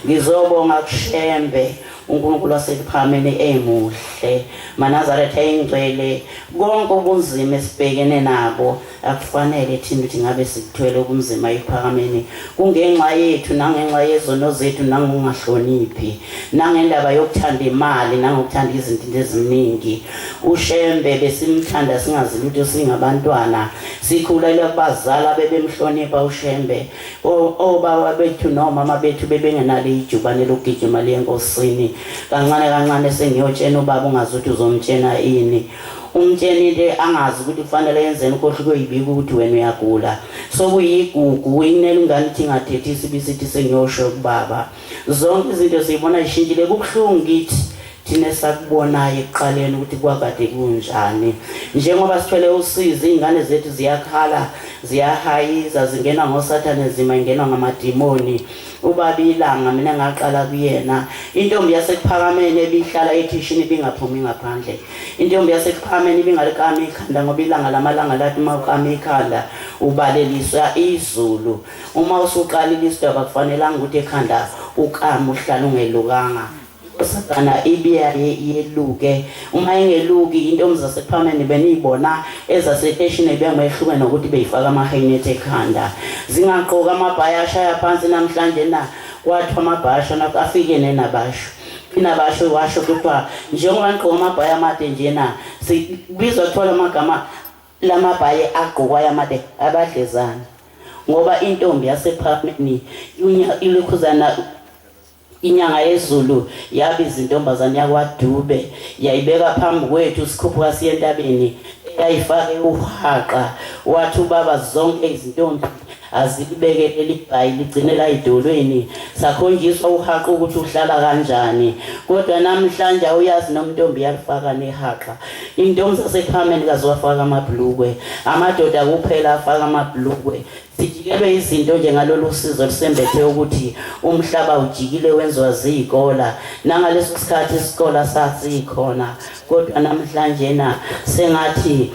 Ngizobonga kuShembe uNkulunkulu wasekuphakameni emuhle. MaNazaretha ingcwele konke ubunzima esibhekene nabo akufanele thina ukuthi ngabe sikuthwele ubunzima ekuphakameni. Kungenxa yethu nangenxa yezono zethu nangokungahloniphi nangendaba yokuthanda imali nangokuthanda izinto eziningi. uShembe besimthanda singazi lutho singabantwana sikhulele kubazali abebemhlonipha uShembe. Obaba bethu nomama bethu bebengenalo ijubane lokugijima liye enkosini. Kancane kancane sengiyotshena ubaba ungazi ukuthi uzomtshena ini. Umtshena into angazi ukuthi kufanele yenzeni ukhohlwa ukuyibika ukuthi wena uyagula. Sokuyigugu inele ingane ithi ingathethisi ibisithi sengiyosho kubaba. Zonke izinto siyibona zishintshile kubuhlungu kithi thina esakubonayo ekuqaleni ukuthi kwakade kunjani. Njengoba sithwele usizi izingane zethu ziyakhala ziyahayiza zingenwa ngosathane zima ingenwa ngamadimoni. Ubaba ilanga mina ngaqala kuyena intombi yasekuphakameni ebihlala ekhishini ibingaphumi ngaphandle. Intombi yasekuphakameni ibingalikami ikhanda ngoba ilanga lamalanga lathi uma ukama ikhanda ubaleliswa izulu. Uma usuqalile isidaba kufanelanga ukuthi ekhanda ukame uhlale ungelukanga. Inkosazana ibiyaye yeluke uma ingeluki intombi zasekuphakameni beniyibona ezaseteshini bengehluke nokuthi beyifaka amaheyinethi ekhanda. Zingagqoka amabhayi ashaya phansi namhlanje na kwathiwa amabhayi ashona afike nenabasho. Inabasho washo kuthiwa njengoba nigqoka amabhayi amade njena sikubizwa kuthiwa lamagama lamabhayi agqokwayo amade abadlezana. Ngoba intombi yasekuphakameni ilokhuzana inyanga yezulu yabiza intombazane yakwaDube yayibeka phambi kwethu sikhuphuka siye entabeni yayifake uhaqa wathi ubaba zonke izintombi azilibeke leli bhayi ligcine la edolweni. Sakhonjiswa uhaqa ukuthi uhlala kanjani kodwa namhlanje awuyazi nomntombi yalifaka nehaqa. Intombi zasekuphakameni kaziwafaka amabhlukwe, amadoda kuphela afaka amabhlukwe. Sijikelwe izinto nje ngalolu sizo lusembethe ukuthi umhlaba ujikile wenziwa ziy'kola. Nangaleso sikhathi isikole sasikhona kodwa namhlanje na sengathi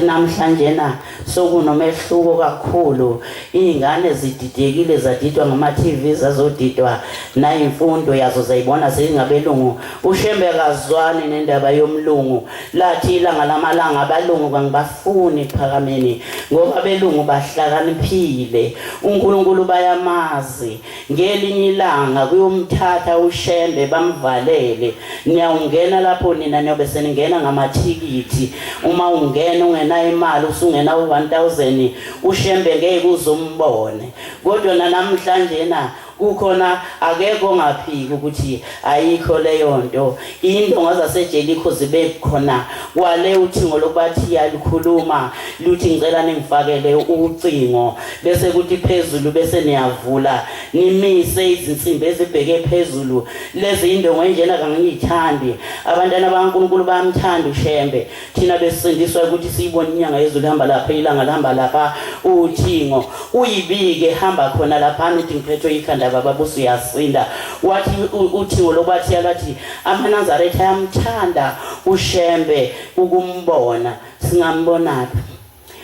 namhlanje na sokunomehluko kakhulu. Iy'ngane zididekile zadidwa ngama-TV zazodidwa nayimfundo yazo zayibona seyingabelungu. uShembe akazwani nendaba yomlungu. Lathi ilanga lamalanga abalungu kangibafuni ekuphakameni ngoba abelungu bahlala Bahlakaniphile, uNkulunkulu bayamazi. Ngelinye ilanga kuyomthatha uShembe bamvalele. Niyawungena lapho nina niyobe seningena ngamathikithi. Uma ungena ungenayo imali usungena u-1000 uShembe ngeke uze umbone. Kodwa nanamhlanje na kukhona akekho ongaphiki ukuthi ayikho leyo nto. Indonga zaseJeriko zibe khona kwale uthingo lokubathiya lukhuluma luthi ngicela ningifakele ucingo bese kuthi phezulu bese niyavula nimise izinsimbi ezibheke phezulu lezi indongo enjena kangiyithandi abantwana bakaNkulunkulu bayamthanda uShembe thina besindiswa ukuthi siyibone inyanga yezulu hamba lapha ilanga lihamba lapha uthingo uyibike hamba khona laphana uthi ngiphethwe ikhanda baba busu uyasinda wathi uthingo lobathiya lathi amaNazaretha ayamthanda uShembe ukumbona singambonaphi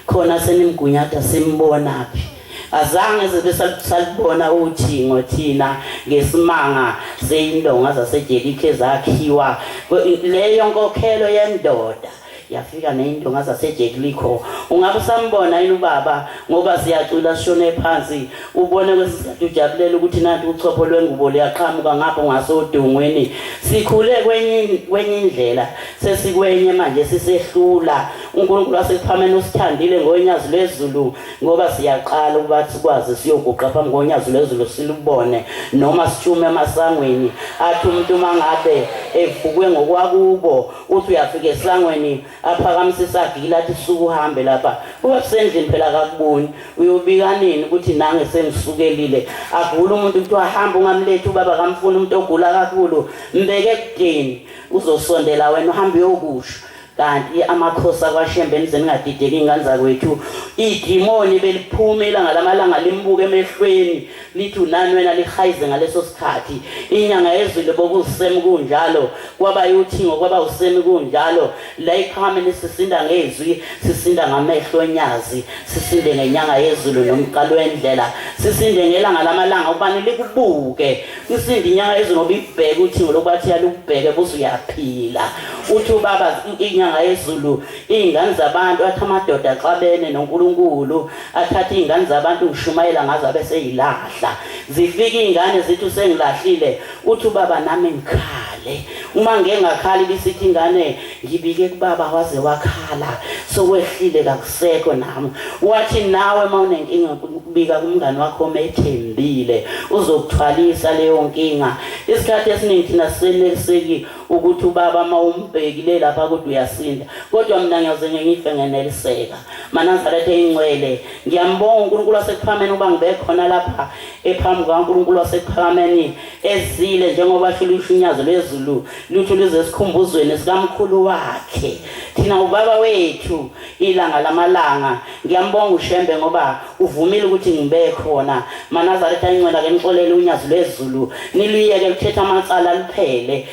khona senimgunyata simbonaphi azange sibe salibona uthingo thina ngesimanga seyindonga zaseJeriko ezakhiwa leyo nkokhelo yendoda yafika neyindonga zaseJeriko ungabe usambona yini ubaba ngoba siyacula sishone phansi ubone kwesikhathi ujabulela ukuthi nanti uchopho lwengubo luyaqhamuka ngapho ngasodongweni sikhule kwenye kwenye indlela sesikwenye manje sisehlula uNkulunkulu wasekuphameni usithandile ngonyazi lwezulu ngoba siyaqala ukuba sikwazi siyoguqa phambi konyazi lwezulu silubone noma sishume emasangweni athi umuntu uma ngabe evukwe ngokwakubo uthi uyafika esangweni aphakamise isagila athi suka uhambe lapha uba kusendlini phela akakuboni uyobika nini ukuthi nange sengisukelile agula umuntu kuthiwa hamba ungamlethi ubaba kamfuni umuntu ogula kakhulu mbeke ekudeni uzosondela wena uhambe uyokusho kanti amakhosi akwaShembe nize ningadideki ingane zakwethu idimoni beliphuma ilanga lamalanga limbuke emehlweni lithi unani wena lihayize ngaleso sikhathi inyanga yezulu bokusemi kunjalo kwaba yuthingo kwaba usemi kunjalo la iphakameni sisinda ngezwi sisinda ngamehlo onyazi sisinde ngenyanga yezulu nomqalo wendlela sisinde ngelanga lamalanga ubani likubuke isinde inyanga yezulu ngoba ibheke uthingo lokubathi yalubheke buze uyaphila uthi ubaba inyanga yezulu iy'ngane zabantu athi amadoda axabene noNkulunkulu athathe iy'ngane zabantu ngishumayela ngazo abeseyilahla zifike iy'ngane zithi usengilahlile uthi ubaba nami ngikhale uma ngike ngakhali bisithi ingane ngibike kubaba waze wakhala sokwehlile kakusekho nami wathi nawe uma unenkinga kubika kumngani wakho omethembile uzokuthwalisa leyo nkinga isikhathi esiningi thina siseneliseki ukuthi ubaba uma umbhekile lapha kodwa uyasinda kodwa mina ngiyoze ngife ngeneliseka MaNazaretha ingcwele ngiyambonga uNkulunkulu wasekuphakameni uba ngibe khona lapha ephambi kukaNkulunkulu wasekuphakameni ezile njengoba shulusho unyazi lwezulu lutho luze esikhumbuzweni sikamkhulu wakhe thina ubaba wethu ilanga lamalanga ngiyambonga uShembe ngoba uvumile ukuthi ngibe khona MaNazaretha ingcwele ake nixolele unyazi lwezulu niluyeke luthethe amacala luphele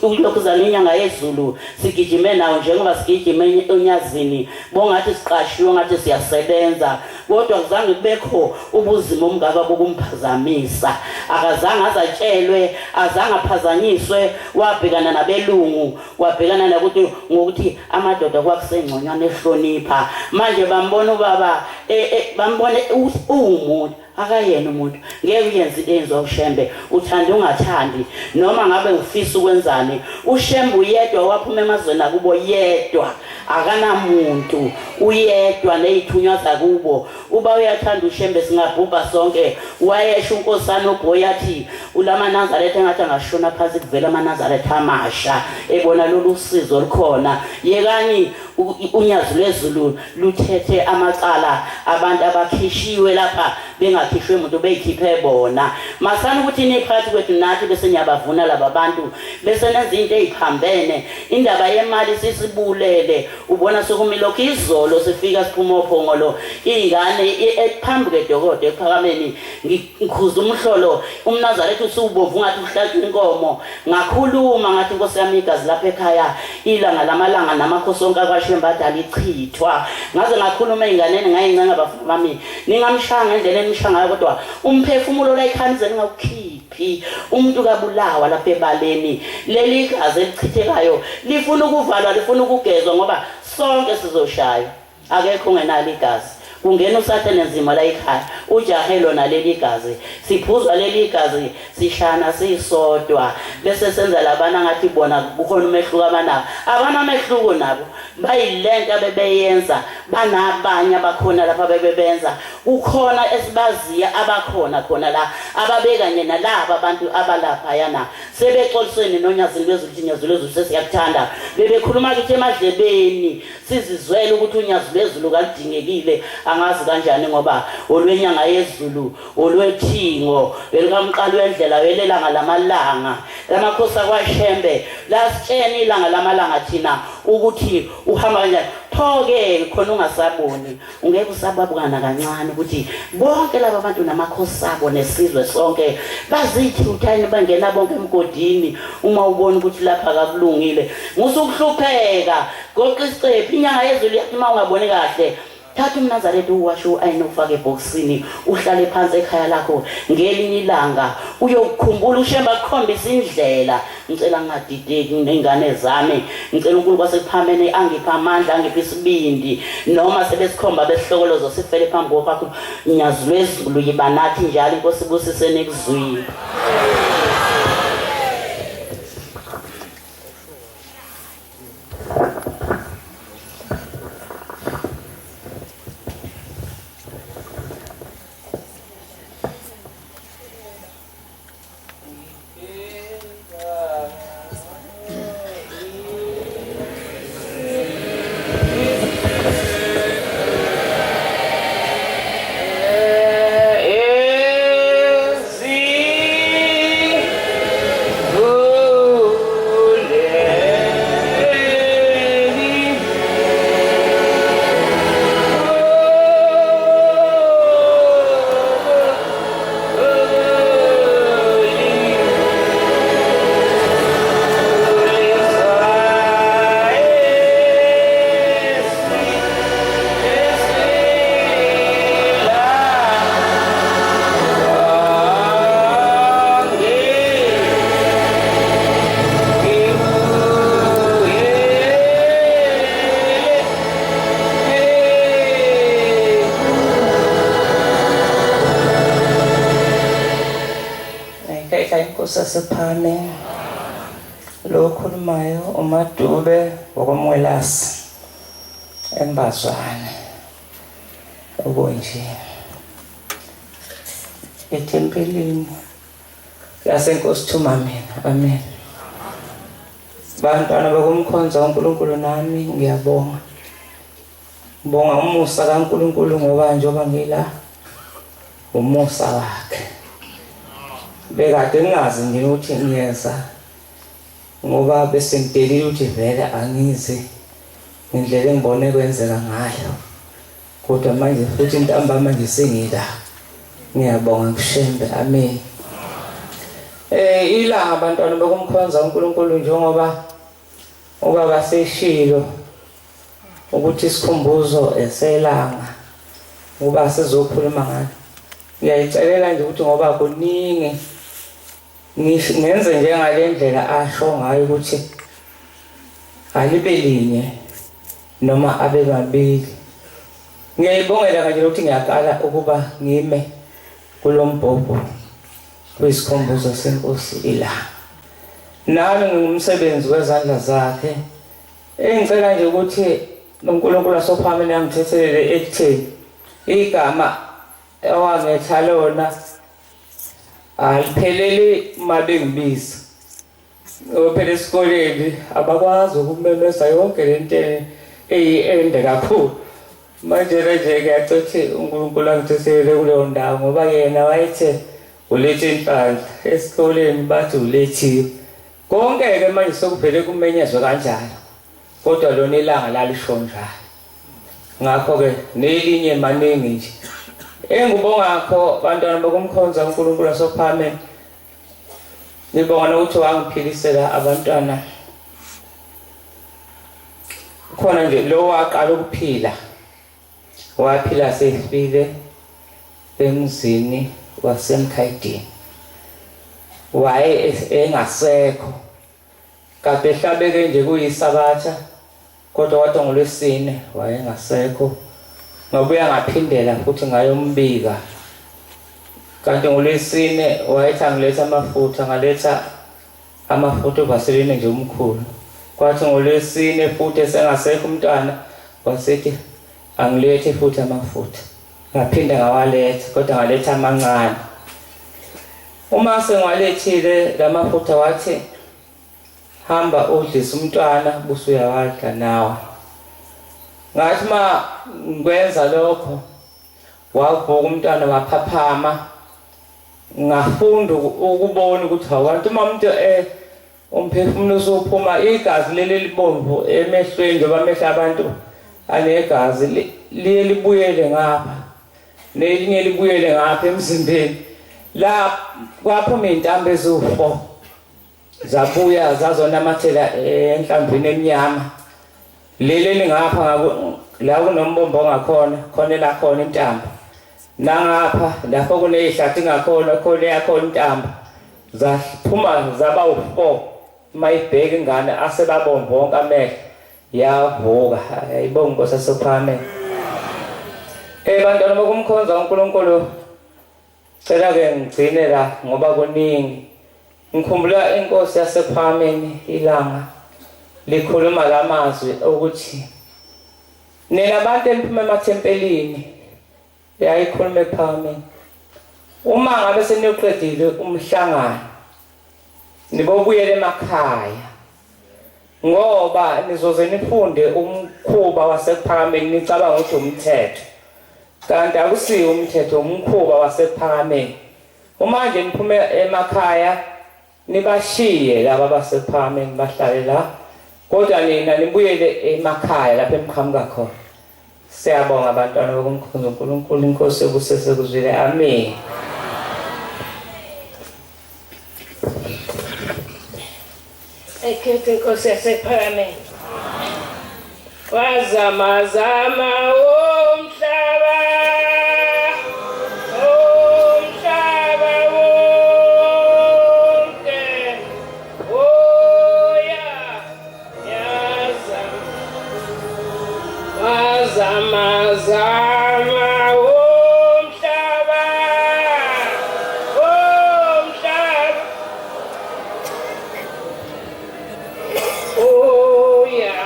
ulokhuzana inyanga yezulu sigijime nawo njengoba sigijime onyazini bongathi siqashiwe ngathi siyasebenza kodwa kuzange kubekho ubuzima obungaka bokumphazamisa akazange azatshelwe azange aphazanyiswe wabhekana nabelungu wabhekana nakuthi ngokuthi amadoda kwakusengconywana ehlonipha manje bambona ubaba e, e, bambone uwumuntu Akayena umuntu ngeke uyenze into eyenziwa uShembe uthanda ungathandi noma ngabe ufisa ukwenzani uShembe uyedwa waphuma emazweni akubo yedwa akanamuntu uyedwa nezithunywa zakubo uba uyathanda uShembe singabhubha sonke wayesho uNkosana uBhoyi athi ulamaNazaretha engathi angashona phansi kuvela amaNazaretha amasha ebona lolu sizo olukhona yekani unyazi lwezulu luthethe amacala abantu abakhishiwe lapha bengakhishwe muntu beyikhiphe bona masana ukuthi niphakathi kwethu nathi bese niyabavuna laba bantu bese nenza into eziphambene indaba yemali sisibulele ubona sekumilokhu izolo sifika siphuma ophongolo ingane ephambi kwedokodo ekuphakameni ngikhuza umhlolo umnazaretha usubomvu ngathi uhlatshwa inkomo ngakhuluma ngathi inkosi yami igazi lapha ekhaya ilanga lamalanga namakhosi onke akwashembe adala ichithwa ngaze ngakhuluma ey'nganeni ngayincenga bafuna bami ningamshaya ngendlela enimshaya ngayo kodwa umphefumulo la ekhaya nize ningawukhiphi umuntu kabulawa lapha ebaleni leli gazi elichithekayo lifuna ukuvalwa lifuna ukugezwa ngoba sonke sizoshaywa akekho ongenalo igazi. Kungena usathane nzima la ekhaya, ujahe lona leli gazi, siphuzwa leli gazi, sishana sisodwa, bese senza labana ngathi bona kukhona umehluko abanawo. Abanamehluko nabo, bayilento abebeyenza, banabanye abakhona lapha bebebenza. Kukhona esibaziya abakhona khona la, ababekanye nalaba abantu abalaphayana. Sebexolisweni nonyazini lwezulu, ukuthi Nyazi lwezulu sesiyakuthanda. Bebekhuluma kithi emadlebeni, sizizwele ukuthi unyazi lwezulu kaludingekile, angazi kanjani ngoba olwenyanga yezulu, olwethingo, belikamqali wendlela, welelanga lamalanga. Lamakhosi akwaShembe lasitshena ilanga lamalanga thina ukuthi uhamba kanjani. Pho-ke khona ungasaboni, ungeke usababukana kancane ukuthi bonke laba bantu namakhosi abo nesizwe sonke bazithutha bangena bonke emgodini. Uma ubona ukuthi lapha kakulungile, musukuhlupheka, goqa isicephu. Inyanga yezulu yathi uma ungaboni kahle, thatha umNazaretha uwashe u-ayine ufake ebhokisini, uhlale phansi ekhaya lakho. Ngelinye ilanga uyokukhumbula uShembe akukhombisa indlela. Ngicela ngingadideki ney'ngane zami, ngicela uNkulunkulu wasekuphameni angiphe amandla, angiphe isibindi, noma sebesikhomba besihlokolozo sifele phambi kwakho. Nyazi lwezulu yiba nathi njalo, iNkosi ibusise nikuzwile. Inkosi lo okhulumayo uMadube wakwamwelasi embazwane okunje ethempelini lasenkosi thuma mina. Amen. Bantwana bakumkhonza uNkulunkulu nami ngiyabonga, ngibonga umusa kaNkulunkulu ngoba njengoba ngila umusa wakhe bekade ngingazi nje ukuthi ngiyeza ngoba bese ngidelile ukuthi vele angizi ngendlela engibone kwenzeka ngayo, kodwa manje futhi ntambama nje sengila. Ngiyabonga kuShembe. Amen. Ilanga abantwana bokumkhonza uNkulunkulu njengoba ubaba seshilo ukuthi isikhumbuzo eselanga ngoba sizokhuluma ngalo. Ngiyayicelela nje ukuthi ngoba kuningi ngenze njengale ndlela asho ngayo ukuthi alibe linye noma abe mabili. Ngiyayibongela kanje ukuthi ngiyaqala ukuba ngime kulombhobho kwisikhumbuzo senkosi ilanga. Nami ngingumsebenzi wezandla zakhe. Engicela nje ukuthi uNkulunkulu asophameni angithethelele ekutheni igama owangetha lona alipheleli uma bengibiza. Phela esikoleni abakwazi ukumemeza yonke lento eyende kakhulu. Manje nje ngiyacela ukuthi uNkulunkulu angithethelele kuleyo ndawo ngoba yena wayethe ulethe inhlanhla esikoleni bathi ulethiwe. Konke-ke manje sokuvele kumenyezwe kanjalo, kodwa lona ilanga lalisho njalo. Ngakho-ke nelinye maningi nje engibongakho bantwana bokumkhonza uNkulunkulu asophameni. Ngibonga nokuthi wangiphilisela abantwana. Khona nje lo waqala ukuphila, waphila sefile emzini wasemkhayidini, waye engasekho kade ehlabeke nje kuyisabatha, kodwa wathi ngolwesine wayengasekho. Ngabuya ngaphindela futhi ngayombika. Kanti ngolwesine wayethi angiletha amafutha, ngaletha amafutha uvaseline nje umkhulu. Kwathi ngolwesine futhi esengasekho umntwana wasethi angilethe futhi amafutha. Ngaphinda ngawaletha kodwa ngaletha amancane. Uma sengiwalethile lamafutha wathi hamba udlise umntwana buse uyawadla nawe. Ngathi uma ngikwenza lokho wavuka umntwana waphaphama ngafunda ukubona ukuthi hawu kanti uma umuntu eh umphefumulo usuphuma igazi leli libomvu emehlweni njengoba amehlo abantu anegazi liye libuyele ngapha nelinye libuyele ngapha emzimbeni la kwaphuma iy'ntambo eziwu-four zabuya zazonamathela enhlambini emnyama leli elingapha la kunombombo ongakhona khona elakhona intambo nangapha lapho kunezihlathi ngakhona khona eyakhona intambo zaphuma zaba u-four uma ibheka ingane asebabomvu wonke amehlo yavuka ayibonga inkosi yasePhakameni eh bantwana bokumkhonza uNkulunkulu cela ke ngigcine la ngoba kuningi ngikhumbula inkosi yasePhakameni ilanga likhuluma lamazwi ukuthi nina abantu eniphuma emathempelini yayikhuluma ePhakameni uma ngabe seniyoqedile umhlangano nibobuyela emakhaya ngoba nizoze nifunde umkhuba wasekuphakameni nicabanga ukuthi umthetho kanti akusiwo umthetho umkhuba wasekuphakameni uma nje niphume emakhaya nibashiye laba basekuphakameni bahlale la kodwa nina nibuyele emakhaya lapho eniqhamuka khona siyabonga abantwana bokumkhonza uNkulunkulu inkosi ebusese kuzwile amen Ekhethe inkosi yasephakameni. Wazama zama umhlaba umhlaba wonke oya yazama wazama zama umhlaba umhlaba Oh yeah.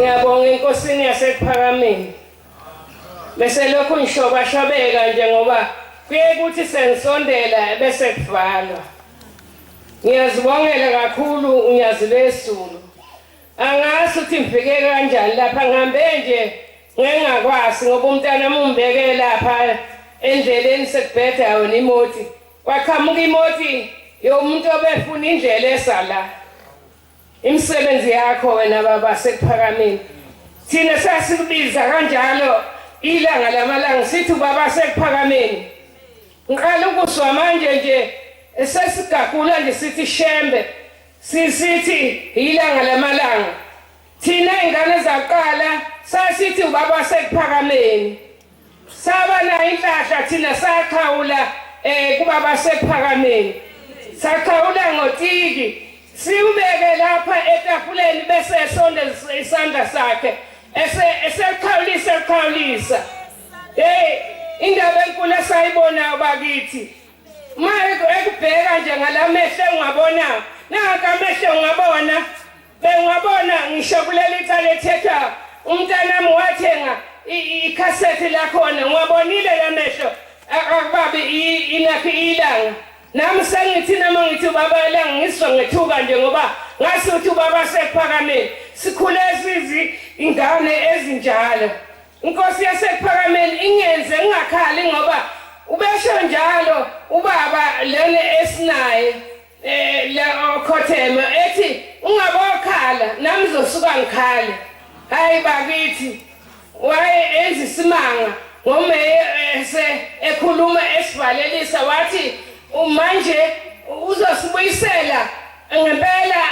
Ngiyabonga enkosini yasekuphakameni. Bese lokhu ngishobashobeka nje ngoba kuye kuthi sengisondela bese kuvalwa. Ngiyazibongela kakhulu unyazi lwezulu. Angazi ukuthi ngifike kanjani lapha ngihambe nje ngengakwazi ngoba umntana umbeke lapha endleleni sekubheda yona imoti. Kwaqhamuka imoti yomuntu obefuna indlela esala. Imisebenzi yakho wena baba sekuphakameni. Thina sasikubiza kanjalo ilanga lamalanga sithi ubaba sekuphakameni. Ngiqala ukuzwa manje nje sesigagula nje sithi shembe sisithi ilanga lamalanga. Thina ingane zaqala sasithi ubaba sekuphakameni. Saba nayo inhlahla thina saxhawula eh kubaba sekuphakameni. Saxhawula ngotiki siubeke lapha etafuleni bese esondeza isandla sakhe ese esexhawulisa exhawulisa. Hey indaba enkulu esayibona bakithi uma ekubheka nje ngalamehlo ungabona nanka amehlo ungabona bengwabona ngisho kuleli cala ethetha umntanami wathenga ikhasethi lakhona ngiwabonile lamehlo akubabi inakhi ilanga nami sengithi noma ngithi ubaba ilanga ngizwa ngethuka nje ngoba ngase uthi ubaba sekuphakameni sikhule sizi ingane ezinjalo inkosi yasekuphakameni ingenze ngingakhali ngoba ubesho njalo ubaba lena esinaye eh la okhotheme ethi Ungabokhala nami ngizosuka ngikhale. Hayi bakithi waye enza isimanga ngomeye ese ekhuluma esivalelisa wathi manje uzosibuyisela ngempela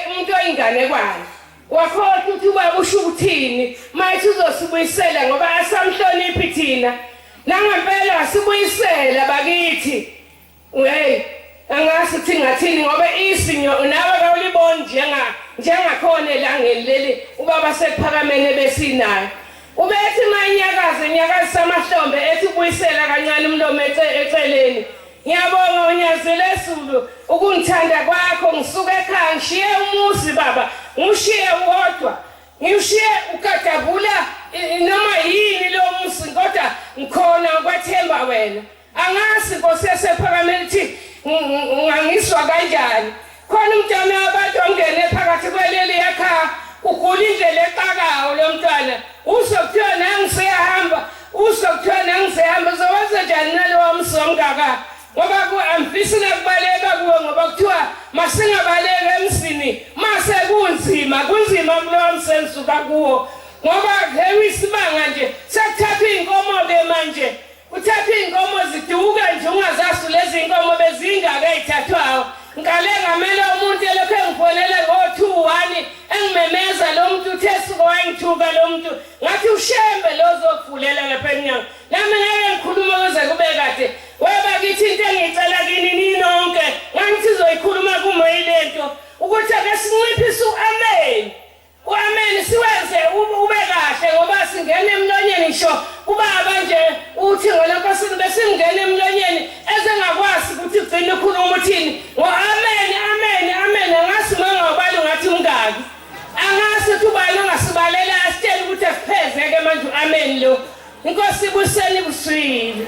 umuntu oyinganekwane. Wakhohlwa ukuthi ubaba usho ukuthini mayethi uzosibuyisela ngoba asamhloniphi thina. Nangempela wasibuyisela bakithi. Hey, angazi ukuthi ngathini ngoba isinyo nawe kawuliboni njenga njengakhona elangeni leli ubaba sekuphakamene besinayo. Ubethi mayinyakaza enyakazisa amahlombe ethi ubuyisela kancane umlomo eceleni. Ngiyabonga uNyazilezulu ukungithanda kwakho ngisuke ekhaya ngishiye umuzi baba ngishiye wodwa ngishiye ugadabula noma yini lo muzi kodwa ngikhona kwethemba wena. Angazi Nkosi yasephakameni ukuthi ungangiswa kanjani. Khona umntwana wabantu ongene phakathi kweleli ekhaya ugula indlela exakayo lo mntwana. Uzwe kuthiwa nangisiyahamba, uzwe kuthiwa nangisiyahamba uzowenza njani nalowa mzi omngaka? Ngoba angifisi nakubaleka kuwe ngoba kuthiwa masingabaleki emzini mase kunzima, kunzima kulowa mzi engisuka kuwo. Ngoba isimanga nje sekuthathwa iy'nkomo-ke manje. Uthatha iy'nkomo ziduka nje ungazazi lezi nkomo bezingaka ey'thathwayo. Ngikale ngamela umuntu elokhu engifonele ngo-two one engimemeza lo muntu uthe suke wayengithuka lo muntu ngathi uShembe lo ozokuvulela lapha emnyango. Nami ngeke ngikhulume kuze kube kade. Webakithi into engiyicela kini ninonke ngangithi izoyikhuluma kumoyi lento ukuthi ake sinciphise u-amen. U-amen siwenze ube kahle ngoba singena emlonyeni ngisho kubaba nje uthi ngolokosini besingena emlonyeni ezengakwazi ukuthi ugcine ukhuluma uthini ngo-amen amen amen angazi uma ngawubali ungathi mngaki angazi ukuthi ubani ongasibalela asitshele ukuthi asiphezeke manje u-amen lo inkosi ibuseni buswile.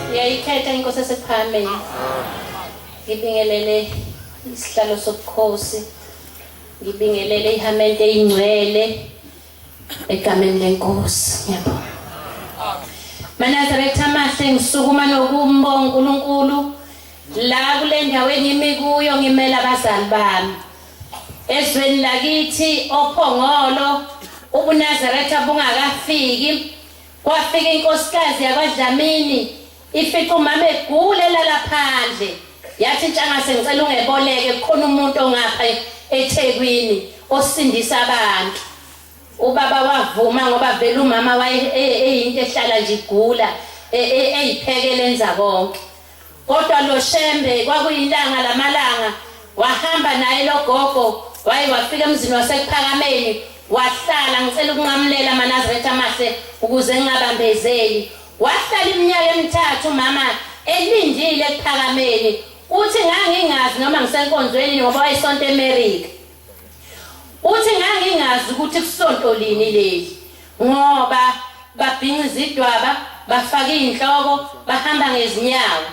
Ngiyayikhetha inkosi esephakameni. Ngibingelele isihlalo sobukhosi. Ngibingelele ihamente eyingcwele egameni lenkosi. Ngiyabonga. Manazaretha amahle ngisukuma nokumbonga uNkulunkulu la kule ndawo engimi kuyo ngimela abazali bami. Ezweni lakithi oPhongolo ubuNazaretha bungakafiki kwafika inkosikazi yakwaDlamini ifica umama egula elala phandle yathi Ntshangase ngicela ungeboleke kukhona umuntu ongapha eThekwini osindisa abantu. Ubaba wavuma ngoba vele umama waye eyinto ehlala nje igula eyiphekela enza konke. Kodwa lo Shembe kwakuyilanga lamalanga wahamba naye lo gogo waye wafika emzini waseKuphakameni wahlala ngicela ukunqamulela amaNazaretha amahle ukuze ngingabambezeli wahlala iminyaka emithathu umama elindile eKuphakameni uthi ngangingazi noma ngisenkonzweni ngoba wayesonta eMerica Uthi ngangingazi ukuthi kusonto lini leli ngoba babhinca izidwaba, bafaka izinhloko, bahamba ngezinyawo.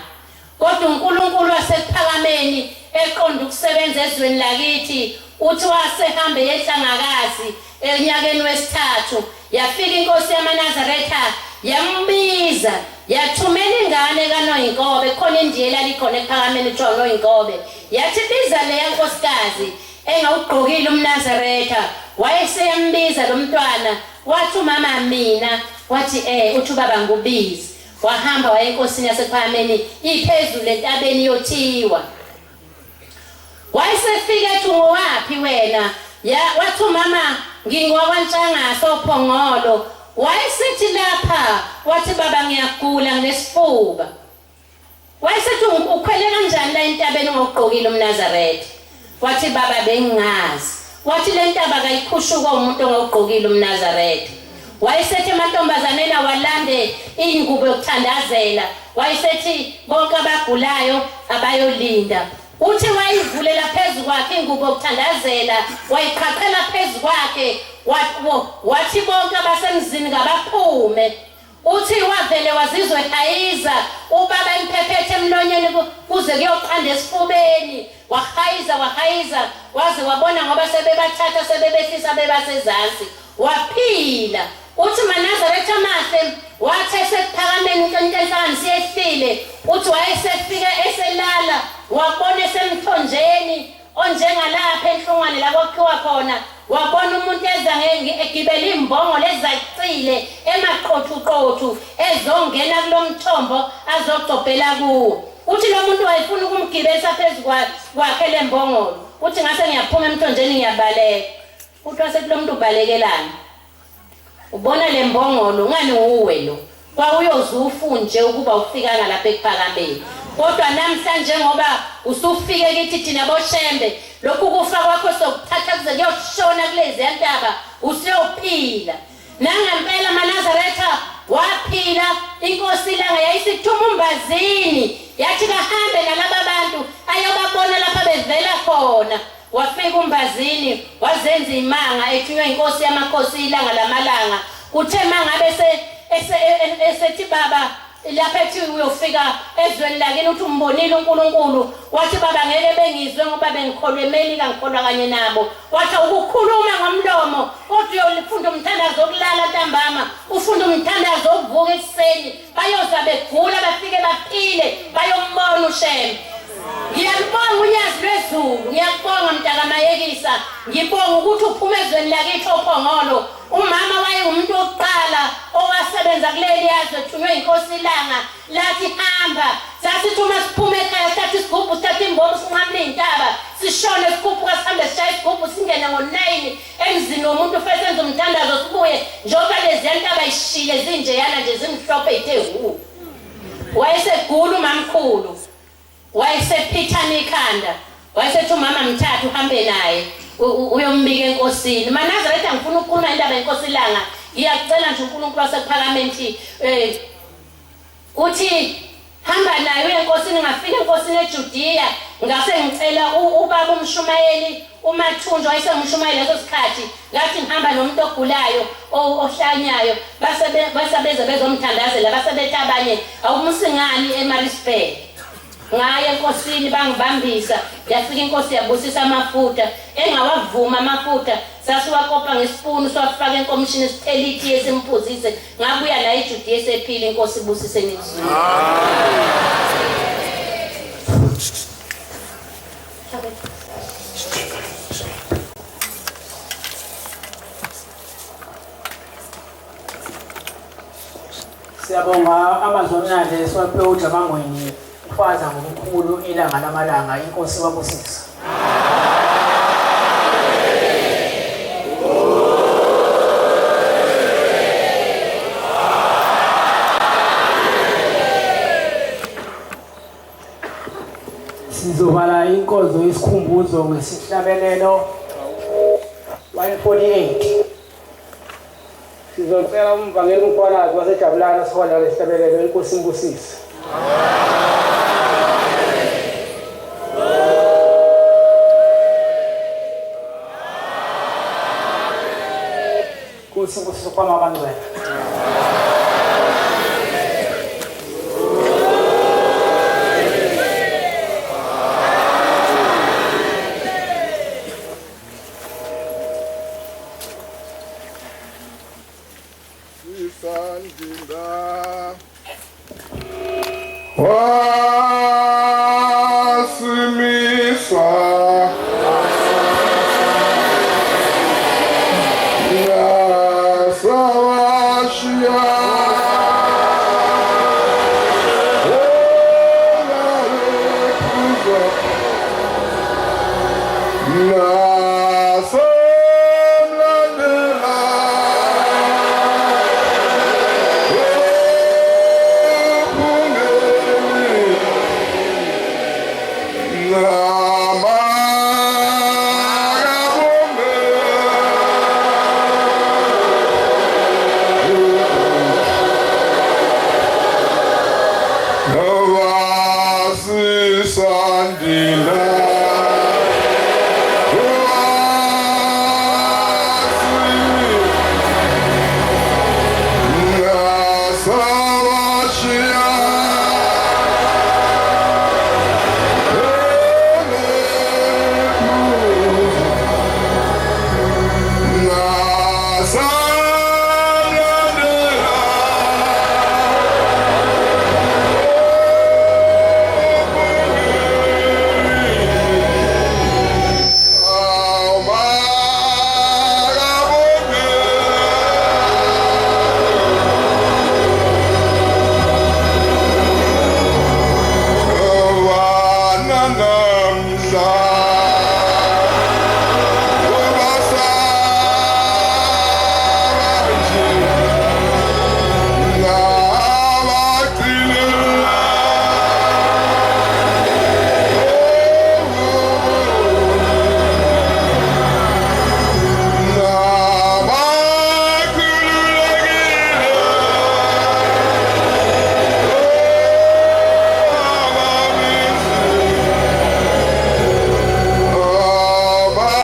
Kodwa uNkulunkulu waseKuphakameni eqonda ukusebenza ezweni lakithi uthi wasehambe yeHlangakazi enyakeni wesithathu yafika inkosi yamaNazaretha yambiza yathumela ingane kaNoyinkobe khona indiya elalikhona eKuphakameni kuthiwa uNoyinkobe yathi biza leya nkosikazi engawugqokile umNazaretha wayeseyambiza lo mntwana wathi umama mina wathi eh uthi ubaba ngikubize wahamba waya enkosini yaseKuphakameni iphezulu entabeni yothiwa. Wayesefika ethi ungowaphi wena? Ya wathi umama ngingowakwaNtshangase oPhongolo. Wayesithi lapha wathi baba ngiyagula nginesifuba. Wayesethi ukhwele kanjani la entabeni ungawugqokile umNazaretha? Wathi baba bengingazi. Wathi le ntaba kayikhushukwa umuntu ongawugqokile umNazaretha. Wayesethi emantombazaneni awalande ingubo yokuthandazela. Wayesethi bonke abagulayo abayolinda. Uthi wayivulela phezu kwakhe ingubo yokuthandazela, wayiqhaqhela phezu kwakhe, wathi bonke abasemzini kabaphume. Uthi wavele wazizwa ehayiza, ubaba emphephethe emlonyeni kuze kuyoqanda esifubeni. Wahayiza wahayiza waze wabona ngoba sebebathatha sebebehlisa bebasezansi. Waphila. Uthi maNazaretha amahle wathi esekuphakameni into enhlangano siyehlile. Uthi wayesefika eselala wabona esemthonjeni onjengalapha enhlungwane la kwakhiwa khona wabona umuntu eza egibele imbongolo ezacile emaqothuqothu ezongena kulo mthombo azogcobhela kuwo. Uthi lo muntu wayefuna ukumgibelisa phezu kwakhe le mbongolo. Uthi ngase ngiyaphuma emthonjeni ngiyabaleka. Uthi wasethi lo muntu ubalekelani? Ubona le mbongolo ngani wuwe lo? Kwawuyoze ufunje ukuba ufikanga lapha ekuphakameni. Kodwa namhlanje ngoba usufike kithi thina boShembe, lokhu kufa kwakho sokuthatha kuze kuyoshona kuleziya ntaba, usuyophila. Nangempela maNazaretha waphila, iNkosi iLanga yayisithuma uMbazini, yathi kahambe nalaba bantu ayobabona lapha bevela khona. Wafika uMbazini wazenza imanga ethunywa inkosi yamakhosi ilanga lamalanga. Kuthe mangabe esethi baba lapha ethi uyofika ezweni lakini uthi umbonile uNkulunkulu, wathi baba ngeke bengizwe ngoba bengikholwa eMelika ngikholwa kanye nabo. Wathi ukukhuluma ngomlomo kodwa uyofunda umthandazo wokulala ntambama, ufunda umthandazo wokuvuka ekuseni, bayoza begula bafike baphile bayombona uShembe. Ngiyalubonga unyazi lwezulu, ngiyakubonga mntakaMayekisa, ngibonga ukuthi uphume ezweni lakithi oPhongolo. Umama wayengumuntu wokuqala owasebenza kuleli yazwe ethunywe inkosi iLanga, lathi hamba. Sasithi uma siphuma ekhaya sithatha isigubhu, sithatha imbobo, sinqamule iy'ntaba, sishone sikhuphuka sihambe sishaye isigubhu singene ngo-9 emzini womuntu ufike senze umthandazo sibuye njengoba leziya ntaba ishile zinjeyana nje zimhlophe ithe hu. Wayesegula umamkhulu, wayesephithana ikhanda, wayesethi umama mthathe uhambe naye uyombika enkosini. MaNazaretha ngifuna ukukhuluma indaba yenkosi iLanga, ngiyakucela nje uNkulunkulu wasekuphakameni ukuthi uthi hamba naye uye enkosini. Ngafika enkosini eJudiya, ngase ngicela ubaba umshumayeli uMathunjwa wayesengumshumayeli leso sikhathi, ngathi ngihamba nomuntu ogulayo ohlanyayo, base beze bezomthandazela, base bethi abanye awumusingani eMaritzburg. Ngaye enkosini bangibambisa, yafika inkosi yabusisa amafutha, engawavuma amafutha, sasiwakopa ngesipunu siwafaka enkomishini sithele itiye simphuzise. Ngabuya la eJudiya esephila. Inkosi ibusise nizulu. Siyabonga amazwi amnandi esiwaphiwe uJamangweni ufaza ngokukhulu ilanga lamalanga. Inkosi wabusisa. Sizovala inkonzo yesikhumbuzo ngesihlabelelo 148. Sizocela umvangeli uMkhwanazi waseJabulani asihola lesihlabelelo. Inkosi imbusise. Inkosi imbusise kwama abangcwele. Isandinda wasimisa nasawashiya Sandile.